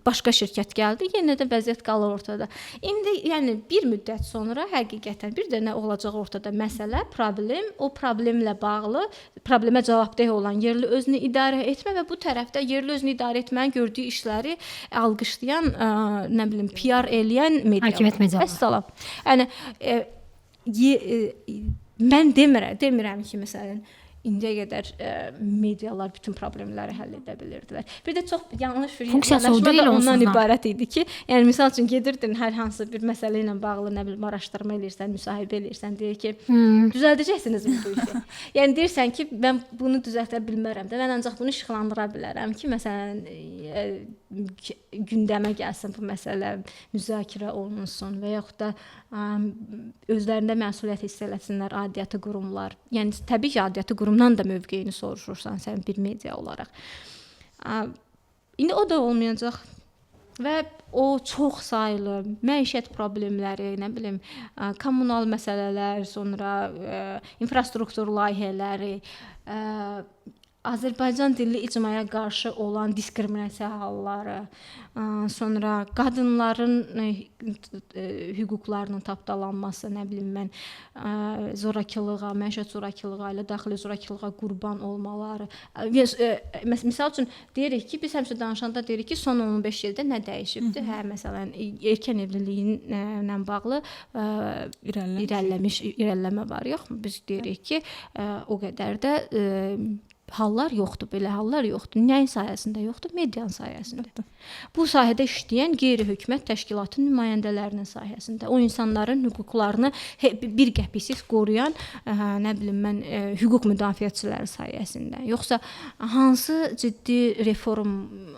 Başqa şirkət gəldi, yenə də vəziyyət qalır ortada. İndi yəni bir müddət sonra həqiqətən bir də nə olacaq ortada məsələ, problem, o problemlə bağlı, problemə cavabdeh olan yerli özünü idarə etmə və bu tərəfdə yerli özünü idarə etmənin gördüyü işləri alqışlayan, nə bilim, PR eləyən media. Hakimiyyət mediaları. Vəssalam. Yəni mən demirəm ki, məsələn, İndiyə qədər medialar bütün problemləri həll edə bilirdilər. Bir də çox yanlış bir yanaşma da ondan ibarət idi ki, yəni misal üçün gedirdin hər hansı bir məsələ ilə bağlı, nə bilim, araşdırma eləyirsən, müsahibə eləyirsən, deyir ki, düzəldəcəksinizmi bu işi? Yəni deyirsən ki, mən bunu düzəldə bilmərəm də, mən ancaq bunu işıqlandıra bilərəm ki, məsələn, gündəmə gəlsin bu məsələ, müzakirə olunsun və yaxud da özlərində məsuliyyət hiss eləsinlər aidiyyatı qurumlar. Yəni təbii ki, aidiyyatı qurumdan da mövqeyini soruşursan sən bir media olaraq. İndi o da olmayacaq. Və o çox saylı məişət problemləri, nə bilim, kommunal məsələlər, sonra infrastruktur layihələri, Azərbaycan dilli icmaya qarşı olan diskriminasiya halları, sonra qadınların hüquqlarının tapdalanması, nə bilim mən, zorakılığa, məişət zorakılığı, ailə daxili zorakılığa qurban olmaları. Misal üçün deyirik ki, biz həmişə danışanda deyirik ki, son 15 ildə nə dəyişibdir? Hə, məsələn, erkən evliliyin ilə bağlı irəliləmə var, yoxmu? Biz deyirik ki, o qədər də hallar yoxdur, belə hallar yoxdur. Nəyin sayəsində yoxdur? Medianın sayəsində. Əlbəttə. Bu sahədə işləyən qeyri-hökumət təşkilatının nümayəndələrinin sayəsində, o insanların hüquqlarını bir qəpiksiz qoruyan, nə bilim mən, hüquq müdafiəçiləri sayəsində. Yoxsa hansı ciddi reform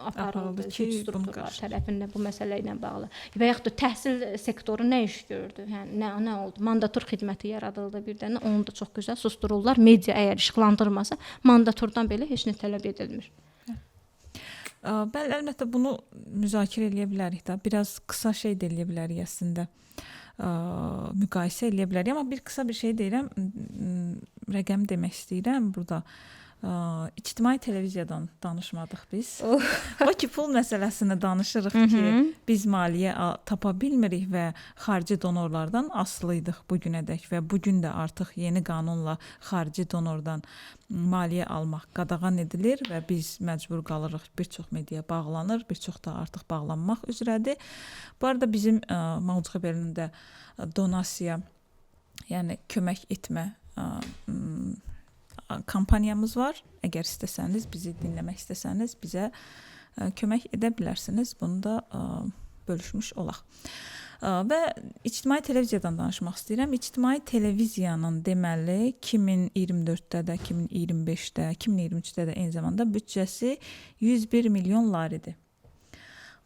aparıldı ki, strukturlar tərəfindən bu məsələ ilə bağlı? Və yaxud da təhsil sektoru nə iş gördü? Yəni nə oldu? Mandatur xidməti yaradıldı bir dənə, onu da çox gözəl susdururlar. Media əgər işıqlandırmasa, mandaturdan belə heç nə tələb edilmir. Bəli, əlbəttə bunu müzakirə eləyə bilərik də. Biraz qısa şey də eləyə bilərik əslində. Müqayisə eləyə bilərik, amma bir qısa bir şey deyirəm, rəqəm demək istəyirəm burada. İctimai televiziyadan danışmadıq biz. O ki, pul məsələsini danışırıq ki, biz maliyyə tapa bilmirik və xarici donorlardan asılıydıq bu günədək və bu gün də artıq yeni qanunla xarici donordan maliyyə almaq qadağan edilir və biz məcbur qalırıq, bir çox media bağlanır, bir çox da artıq bağlanmaq üzrədir. Bu arada bizim Mavcı Xəbərinin də donasiya, yəni kömək etmə kampaniyamız var. Əgər istəsəniz, bizi dinləmək istəsəniz, bizə kömək edə bilərsiniz. Bunu da bölüşmüş olaq. Və ictimai televiziyadan danışmaq istəyirəm. İctimai televiziyanın deməli 2024-də də, 2025-də, 2023-də də eyni zamanda büdcəsi 101 milyon laridir.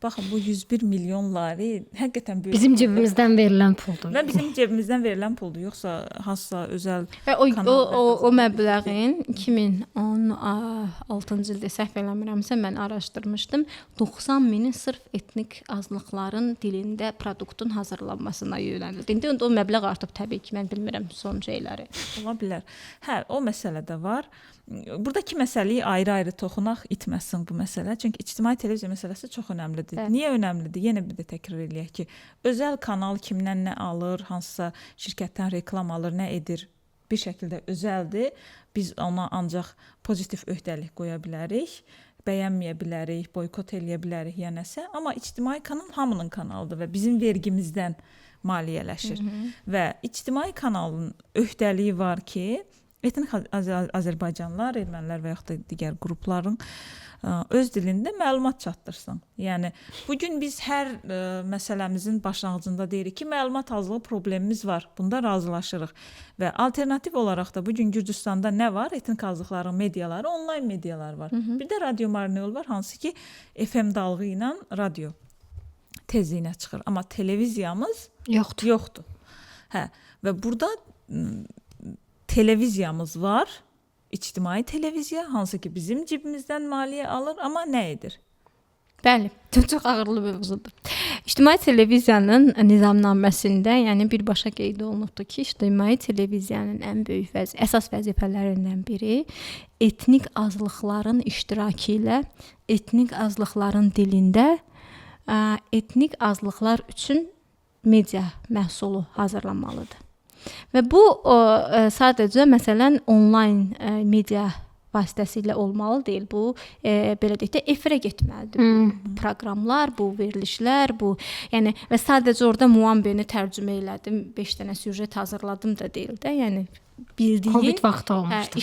Baxın, bu 101 milyon lari həqiqətən böyük. Bizim cibimizdən verilən puldur. Və bizim cibimizdən verilən puldur. Yoxsa hansısa özəl və o məbləğin 2016-cı ildə səhv eləmirəmsə mən araşdırmışdım. 90 mini sırf etnik azlıqların dilində produktun hazırlanmasına yönəlildi. İndi o məbləğ artıb təbii ki, mən bilmirəm son şeyləri. Ola bilər. Hə, o məsələ də var. Buradakı məsələyi ayrı-ayrı toxunaq, itməsin bu məsələ. Çünki ictimai televiziya məsələsi çox önəmlidir. Bəli. Niyə önəmlidir? Yenə bir də təkrar eləyək ki, özəl kanal kimdən nə alır, hansısa şirkətdən reklam alır, nə edir, bir şəkildə özəldir. Biz ona ancaq pozitiv öhdəlik qoya bilərik, bəyənməyə bilərik, boykot eləyə bilərik ya nəsə. Amma ictimai kanal hamının kanalıdır və bizim vergimizdən maliyyələşir. Hı -hı. Və ictimai kanalın öhdəliyi var ki, etnik Azərbaycanlılar, ermənilər və yaxud da digər qrupların öz dilində məlumat çatdırsın. Yəni bu gün biz hər məsələmizin başlanğıcında deyirik ki, məlumat azlığı problemimiz var. Bunda razılaşırıq. Və alternativ olaraq da bu gün Gürcüstanda nə var? Etnik azlıqların mediaları, onlayn medialar var. Hı -hı. Bir də Radio Marneol var, hansı ki FM dalğı ilə radio tezliyinə çıxır. Amma televiziyamız yoxdur. Hə, və burada televiziyamız var. İctimai televiziya, hansı ki bizim cibimizdən maliyyə alır, amma nə edir? Bəli, çox ağırlı mövzudur. İctimai televiziyanın nizamnaməsində, yəni birbaşa qeyd olunubdur ki, ictimai televiziyanın ən böyük əsas vəzifələrindən biri etnik azlıqların iştirakı ilə etnik azlıqların dilində etnik azlıqlar üçün media məhsulu hazırlanmalıdır. Və bu sadəcə məsələn onlayn media vasitəsilə olmalı deyil. Bu belə deyək də efirə getməlidir. Bu proqramlar, bu verilişlər, bu yəni və sadəcə orada Muambeni tərcümə elədim, 5 dənə süjet hazırladım da deyil də. Yəni bildiyin Covid vaxtı olmuşdu.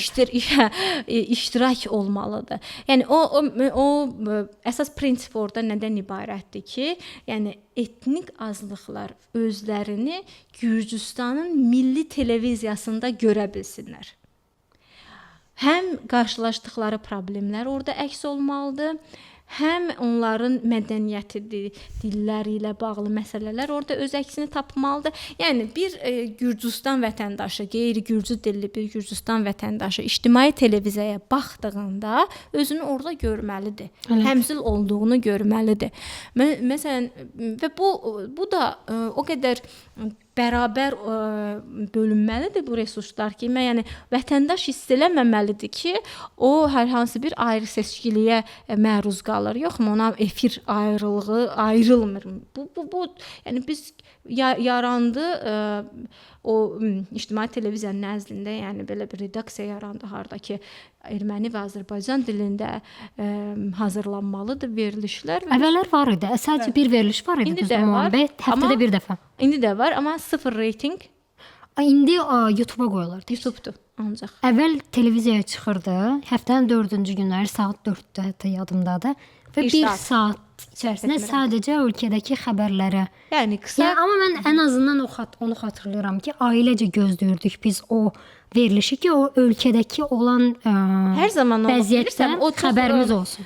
İştirak olmalıdır. Yəni o əsas prinsip orada nədən ibarətdir ki, yəni etnik azlıqlar özlərini Gürcüstanın milli televiziyasında görə bilsinlər. Həm qarşılaşdıqları problemlər orada əks olmalıdır, həm onların mədəniyyəti, dilləri ilə bağlı məsələlər orada öz əksini tapmalıdır. Yəni bir Gürcüstan vətəndaşı, qeyri-gürcü dilli bir Gürcüstan vətəndaşı ictimai televiziyaya baxdığında özünü orada görməlidir. Evet. Təmsil olduğunu görməlidir. Məsələn və bu da o qədər bərabər bölünməlidir bu resurslar ki, yəni vətəndaş hiss eləməməlidir ki, o hər hansı bir ayrı seçkiliyə məruz qalır. Yoxmu, ona efir ayrılığı ayrılmır. Bu yəni biz yarandı o ictimai televiziyanın nəzdində, yəni belə bir redaksiya yarandı harda ki, erməni və Azərbaycan dilində hazırlanmalıdır verilişlər. Əvvəllər var idi. Sadəcə bir veriliş var idi. İndi də var. Həftədə bir dəfə. İndi də var, amma sıfır reyting. İndi YouTube-a qoyulur. YouTube-dur ancaq. Əvvəl televiziyaya çıxırdı. Həftənin 4-cü günləri saat 4-də hətta yadımdadır. Və bir saat içərisində sadəcə ölkədəki xəbərlərə. Yəni qısa. Yəni, amma mən ən azından onu xatırlayıram ki, ailəcə gözləyirdik biz o verilişi ki, o ölkədəki olan hər zaman vəziyyətdən o çox, xəbərimiz olsun.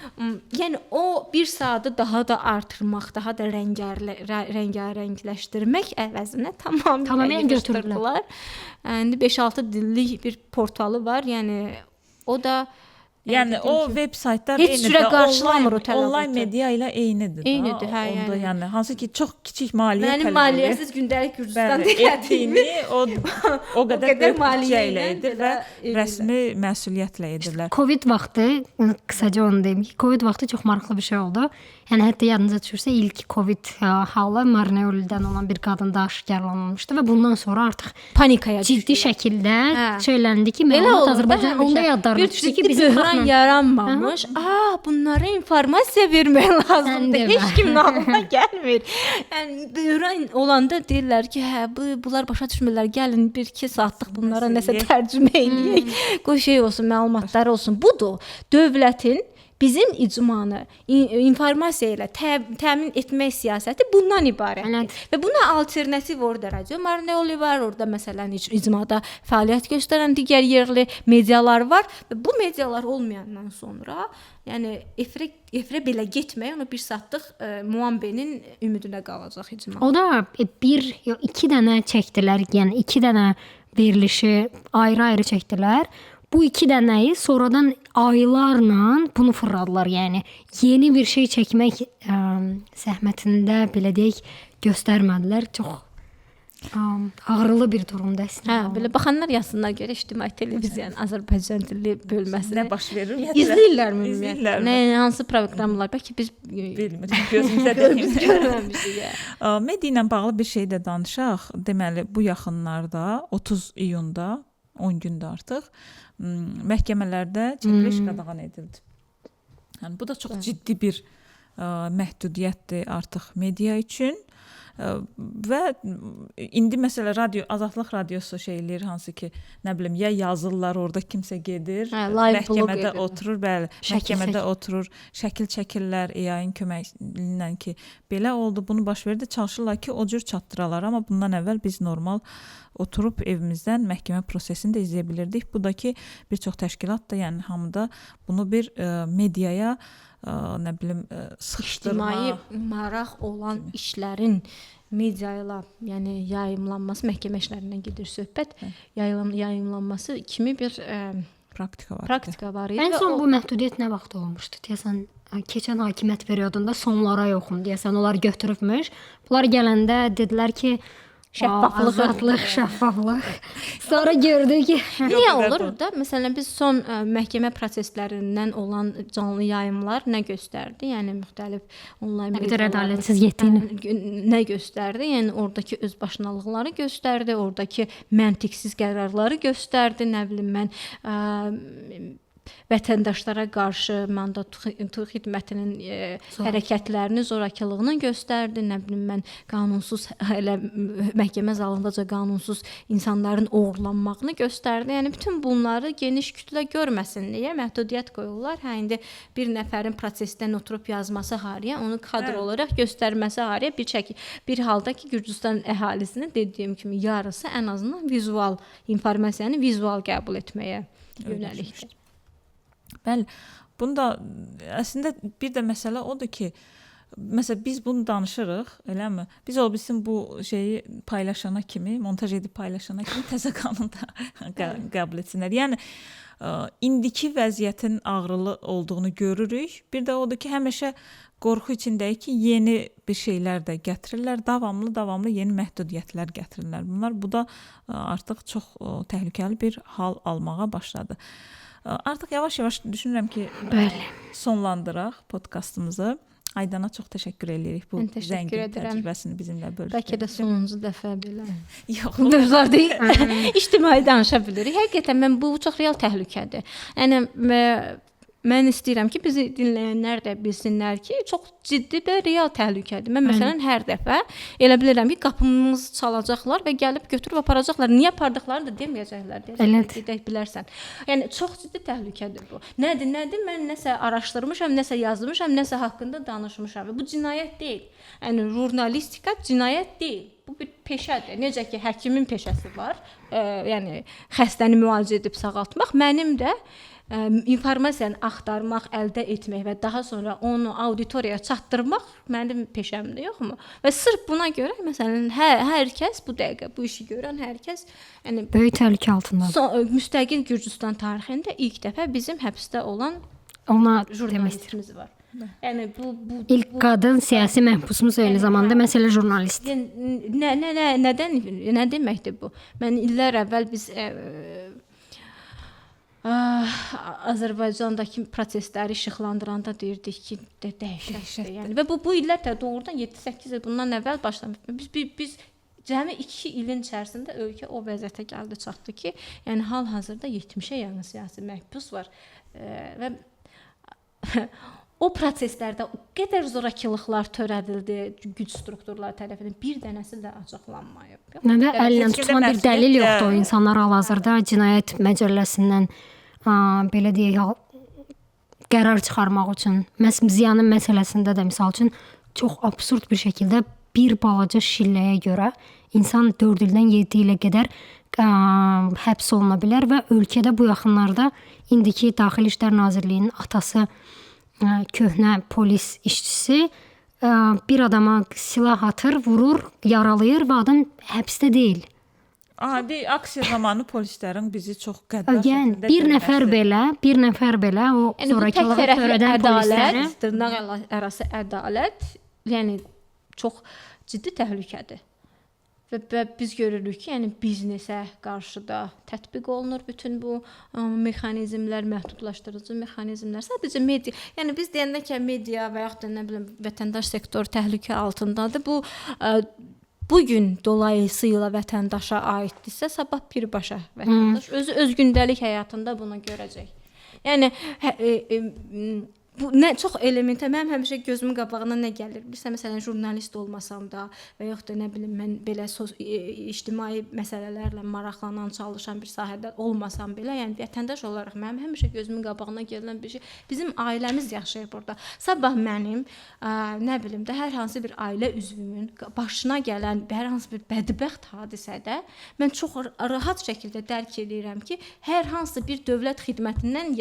Yəni o bir saatı daha da artırmaq, daha da rəngarəngləşdirmək əvəzinə tamamilə götürdülər. İndi 5-6 dillik bir portalı var. Yəni o da yəni o veb saytlar eynidir. Onlayn media ilə eynidir. Eynidir, hə, onda yəni. Yəni hansı ki çox kiçik maliyyə tələb edir. Mənim maliyyəsiz gündəlik Gürcüstan etdiyimi o qədər maliyyə ilə edir və rəsmi məsuliyyətlə edirlər. Covid vaxtı, qısaca onu deyim ki, Covid vaxtı çox maraqlı bir şey oldu. Yəni hətta yadınıza düşürsə ilk Covid halı Marneolidən olan bir qadında aşkarlanmışdı və bundan sonra artıq panikaya ciddi şəkildə söyləndi ki, məlumat Azərbaycan onda yadlarına düşdü ki, bizim böhran yaranmamış. Bunlara informasiya vermək lazımdır. Heç kimin ağlına gəlmir. Yəni böhran olanda deyirlər ki, hə bunlar başa düşmürlər. Gəlin 1-2 saatlıq bunlara nəsə tərcümə eləyək. Qoy şey olsun, məlumatları olsun. Budur. Dövlətin bizim icmanı informasiya ilə təmin etmək siyasəti bundan ibarətdir. Və buna alternativ orada Radio Marneoli var, orada məsələn icmada fəaliyyət göstərən digər yerli medialar var və bu medialar olmayandan sonra, yəni efirə belə getmək, onu bir saatlıq Muambenin ümidinə qalacaq icma. O da iki dənə çəkdilər, yəni 2 dənə verilişi ayrı-ayrı çəkdilər. Bu 2 dənəyi sonradan aylarla bunu fırladılar. Yəni yeni bir şey çəkmək zəhmətində belə deyək göstərmədilər. Çox ağrılı bir durumda əslində. Hə, belə baxanlar yazsınlar görə ictimai televiziyanın Azərbaycan dilli bölməsində nə baş verir? İzləyirlərmi ümumiyyətlə? Nə hansı proqramlar? Bəlkə biz bilmirik. Gözümüzə dəymir. Görməmişik. Media ilə bağlı bir şey də danışaq. Deməli, bu yaxınlarda 30 iyunda 10 gündür artıq məhkəmələrdə çəkiliş qadağan edildi. Yəni bu da çox ciddi bir məhdudiyyətdir artıq media üçün. Və indi məsələ radio, Azadlıq radiosu şey eləyir, hansı ki, nə bilim, ya yazırlar, orada kimsə gedir, məhkəmədə oturur, bəli, məhkəmədə oturur, şəkil çəkirlər AI-ın köməkliyi ki, belə oldu, bunu baş verdi, çalışırlar ki, o cür çatdıralar, amma bundan əvvəl biz normal oturub evimizdən məhkəmə prosesini də izləyə bilirdik. Bu da ki, bir çox təşkilat da, yəni hamıda bunu bir mediaya nə bilim, sıxışdırma, ictimai maraq olan işlərin media ilə, yəni yayımlanması, məhkəmə işlərindən gedir söhbət, yayımlanması kimi bir praktika var idi. Ən son bu məhdudiyyət nə vaxt olmuşdu? Deyəsən, keçən hakimiyyət periodunda sonlara yoxum, deyəsən, onlar götürübmüş. Bunlar gələndə dedilər ki, şəffaflıq, azadlıq, şəffaflıq. Sonra gördük ki, niyə olur da? Məsələn, biz son məhkəmə proseslərindən olan canlı yayımlar nə göstərdi? Yəni müxtəlif onlayn nə qədər ədalətsiz getdiyini nə göstərdi? Yəni oradakı özbaşınalıqları göstərdi, oradakı məntiqsiz qərarları göstərdi, nə bilim mən vətəndaşlara qarşı mandat xidmətinin hərəkətlərini, zorakılığını göstərdi. Nə bilim mən qanunsuz elə məhkəmə zalındaca qanunsuz insanların oğurlanmağını göstərdi. Yəni bütün bunları geniş kütlə görməsin deyə məhdudiyyət qoyurlar. Hə indi bir nəfərin prosesdən oturub yazması hariyə, onu kadr olaraq göstərməsi hariyə bir halda ki, Gürcüstan əhalisinin dediyim kimi yarısı ən azından vizual informasiyanı vizual qəbul etməyə yönəlikdir. Bəli, bunu da əslində bir də məsələ odur ki, məsələn biz bunu danışırıq, eləmi? Biz ola bilsin bu şeyi paylaşana kimi, montaj edib paylaşana kimi təzə qanun da qəbul etsinlər. Yəni indiki vəziyyətin ağrılı olduğunu görürük. Bir də odur ki, həmişə qorxu içindəyik ki, yeni bir şeylər də gətirirlər, davamlı yeni məhdudiyyətlər gətirirlər. Bunlar bu da artıq çox təhlükəli bir hal almağa başladı. Artıq yavaş-yavaş düşünürəm ki, bəli, sonlandıraq podkastımızı. Aydana çox təşəkkür eləyirik bu zəngin təcrübəsini bizimlə bölüşdüyü. Bəlkə də sonuncu dəfə belə. Yox, mövzular deyil. İctimai danışa bilirik. Həqiqətən mən bu çox real təhlükədir. Yəni mən istəyirəm ki, bizi dinləyənlər də bilsinlər ki, çox ciddi və real təhlükədir. Mən məsələn hər dəfə elə bilirəm ki, qapımızı çalacaqlar və gəlib götürüb aparacaqlar. Niyə apardıqlarını da deməyəcəklər. Deyəcəklər, gedək bilərsən. Yəni çox ciddi təhlükədir bu. Nədir? Mən nəsə araşdırmışam, nəsə yazmışam, nəsə haqqında danışmışam. Bu cinayət deyil. Yəni jurnalistika cinayət deyil. Bu bir peşədir. Necə ki, həkimin peşəsi var. Yəni xəstəni müalicə edib sağaltmaq, mənim də informasiyanı axtarmaq, əldə etmək və daha sonra onu auditoriyaya çatdırmaq mənim peşəmdir, yoxmu? Və sırf buna görə məsələn hər kəs bu dəqiqə bu işi görən hər kəs, yəni böyük təhlükə altındadır. Müstəqil Gürcüstan tarixində ilk dəfə bizim həbsdə olan ona jurnalistimiz var. Yəni bu ilk qadın siyasi məhbusumuz eyni zamanda məsələ jurnalist. Yəni nə nədən nə deməkdir bu? Mən illər əvvəl biz Azərbaycandakı prosesləri işıqlandıranda deyirdik ki, dəhşətdir. Yəni və bu illər də doğrudan 7-8 il bundan əvvəl başlamış. Biz cəmi 2 ilin içərisində ölkə o vəziyyətə gəldi, çatdı ki, yəni hal-hazırda 70-ə yaxın siyasi məhbus var və o proseslərdə o qədər zorakılıqlar törədildi güc strukturları tərəfindən, bir dənəsi də açıqlanmayıb. Nə də əllə tutulan bir dəlil yoxdur. O insanlar hal-hazırda cinayət məcəlləsindən belə deyək, qərar çıxarmaq üçün, məhz Ziyanın məsələsində də misal üçün çox absurd bir şəkildə bir balaca şilləyə görə insan 4 ildən 7 ilə qədər həbs oluna bilər və ölkədə bu yaxınlarda indiki Daxili İşlər Nazirliyinin atası köhnə polis işçisi bir adama silah atır, vurur, yaralayır və adam həbsdə deyil. Adi aksiya zamanı polislərin bizi çox qəddar yəni, bir nəfər belə o yəni, zorakılığı törədən polislərə dırnaq arası ədalət, yəni çox ciddi təhlükədir. Və biz görürük ki, yəni biznesə qarşı da tətbiq olunur bütün bu mexanizmlər, məhdudlaşdırıcı mexanizmlər. Sadəcə media, yəni biz deyəndə ki, media və yaxud da nə bilim vətəndaş sektoru təhlükə altındadır. Bu bu gün dolayısıyla vətəndaşa aiddirsə, sabah birbaşa vətəndaş özü öz gündəlik həyatında bunu görəcək. Yəni bu nə çox elementə, mənim həmişə gözümün qabağına nə gəlir? Bilirsən, məsələn, jurnalist olmasam da və yaxud da nə bilim mən belə ictimai məsələlərlə maraqlanan, çalışan bir sahədə olmasam belə, yəni vətəndaş olaraq mənim həmişə gözümün qabağına gələn bir şey, bizim ailəmiz yaşayır burada. Sabah mənim nə bilim də hər hansı bir ailə üzvümün başına gələn hər hansı bir bədbəxt hadisədə mən çox rahat şəkildə dərk eləyirəm ki, hər hansı bir dövlət xidmətindən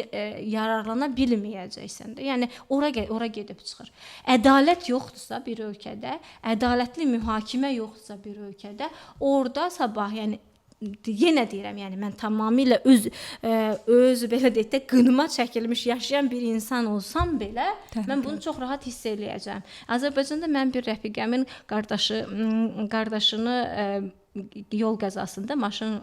yararlana bilməyəcəksən də. Yəni ora gedib çıxır. Ədalət yoxdursa bir ölkədə, ədalətli mühakimə yoxdursa bir ölkədə, orada sabah, yəni yenə deyirəm, yəni mən tamamilə öz belə deyək də qınıma çəkilmiş yaşayan bir insan olsam belə, mən bunu çox rahat hiss eləyəcəm. Azərbaycanda mənim bir rəfiqəmin qardaşını yol qəzasında maşın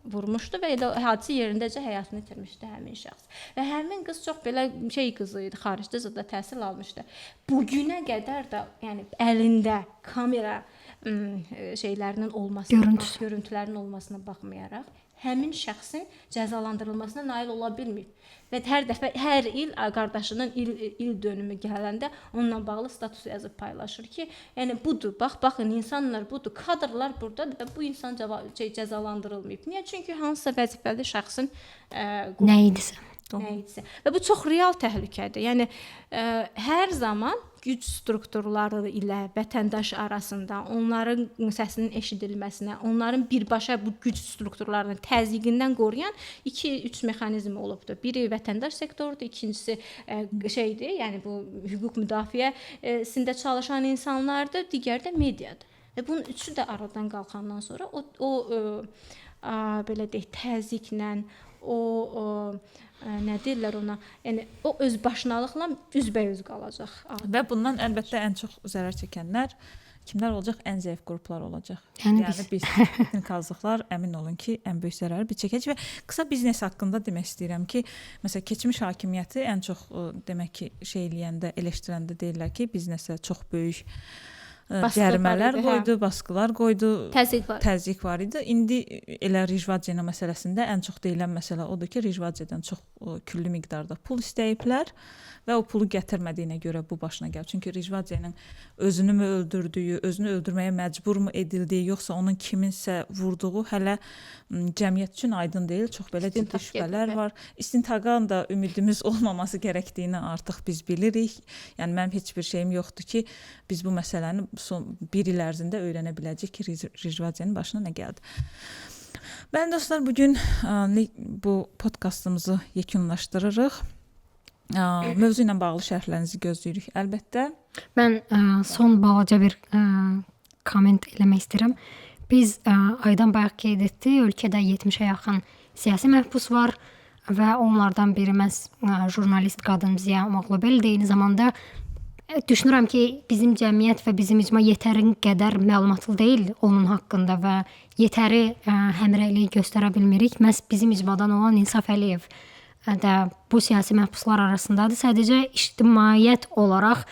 vurmuşdu və elə hadisə yerindəcə həyatını itirmişdi həmin şəxs. Və həmin qız çox belə şey qızı idi, xaricdə zada təhsil almışdı. Bu günə qədər də yəni əlində kamera şeylərinin olmasına, görüntülərinin olmasına baxmayaraq həmin şəxsin cəzalandırılmasına nail ola bilməyib. Və hər dəfə, hər il qardaşının il dönümü gələndə onunla bağlı status yazıb paylaşır ki, yəni budur, bax, baxın, insanlar budur, kadrlar burdadır və bu insan cəzalandırılmayıb. Niyə? Çünki hansısa vəzifəli şəxsin nə idisə. Nə idisə. Və bu çox real təhlükədir. Yəni hər zaman güc strukturları ilə vətəndaş arasında onların səsinin eşidilməsinə, onların birbaşa bu güc strukturlarının təzyiqindən qoruyan 2-3 mexanizm olubdur. Biri vətəndaş sektorudur, ikincisi şeydir, yəni bu hüquq müdafiəsində çalışan insanlardır, digəri də mediadır. Və bunun üçü də aradan qalxandan sonra o belə deyək, təzyiqlə, o nə deyirlər ona? Yəni o özbaşınalıqla üzbəüz qalacaq. Və bundan əlbəttə ən çox zərər çəkənlər kimlər olacaq? Ən zəif qruplar olacaq. Yəni biz etnik azlıqlar, əmin olun ki, ən böyük zərəri biz çəkəcəyik. Və qısa biznes haqqında demək istəyirəm ki, məsələn, keçmiş hakimiyyəti ən çox demək ki, şey eləyəndə, eleştirəndə deyirlər ki, biznesə çox böyük cərimələr qoydu, baskılar qoydu, təzyiq var idi. İndi elə Rijvadze məsələsində ən çox deyilən məsələ odur ki, Rijvadzedən çox küllü miqdarda pul istəyiblər və o pulu gətirmədiyinə görə bu başına gəlib. Çünki Rijvadzenin özünü mü öldürdüyü, özünü öldürməyə məcburmu edildiyi, yoxsa onun kiminsə vurduğu hələ cəmiyyət üçün aydın deyil. Çox belə ciddi şübhələr var. İstintaqan da ümidimiz olmaması gərəkdiyini artıq biz bilirik. Yəni mənim heç bir şeyim yoxdur ki, biz bu məsələni son bir il ərzində öyrənə biləcəyik ki, Rijvadzenin başına nə gəldi. Bəli dostlar, bugün bu podkastımızı yekunlaşdırırıq. Mövzu ilə bağlı şərhlərinizi gözləyirik əlbəttə. Mən son balaca bir komment eləmək istəyirəm. Biz Aydan bayaq qeyd etdi, ölkədə 70-ə yaxın siyasi məhbus var və onlardan biri məhz jurnalist qadın Mzia Amaglobelidir. Eyni zamanda düşünürəm ki, bizim cəmiyyət və bizim icma yetəri qədər məlumatlı deyil onun haqqında və yetəri həmrəylik göstərə bilmirik. Məhz bizim icmadan olan İnsaf Əliyev də bu siyasi məhbuslar arasındadır. Sadəcə ictimaiyyət olaraq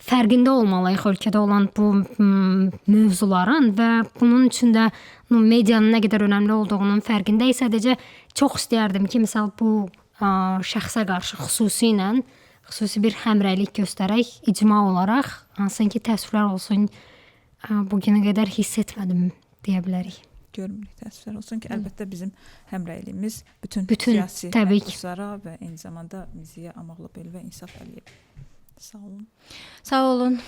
fərqində olmalıyıq ölkədə olan bu mövzuların və bunun üçün də medianın nə qədər önəmli olduğunun fərqindəyik. Sadəcə çox istəyərdim ki, məsəl bu şəxsə qarşı xüsusi bir həmrəylik göstərək icma olaraq, hansın ki, təəssüflər olsun, bugünə qədər hiss etmədim deyə bilərik. Görmürük, təəssüflər olsun ki, əlbəttə bizim həmrəyliyimiz bütün siyasi məhbuslara və eyni zamanda Mzia Amaglobeli və İnsaf Əliyev. Sağ olun. Sağ olun.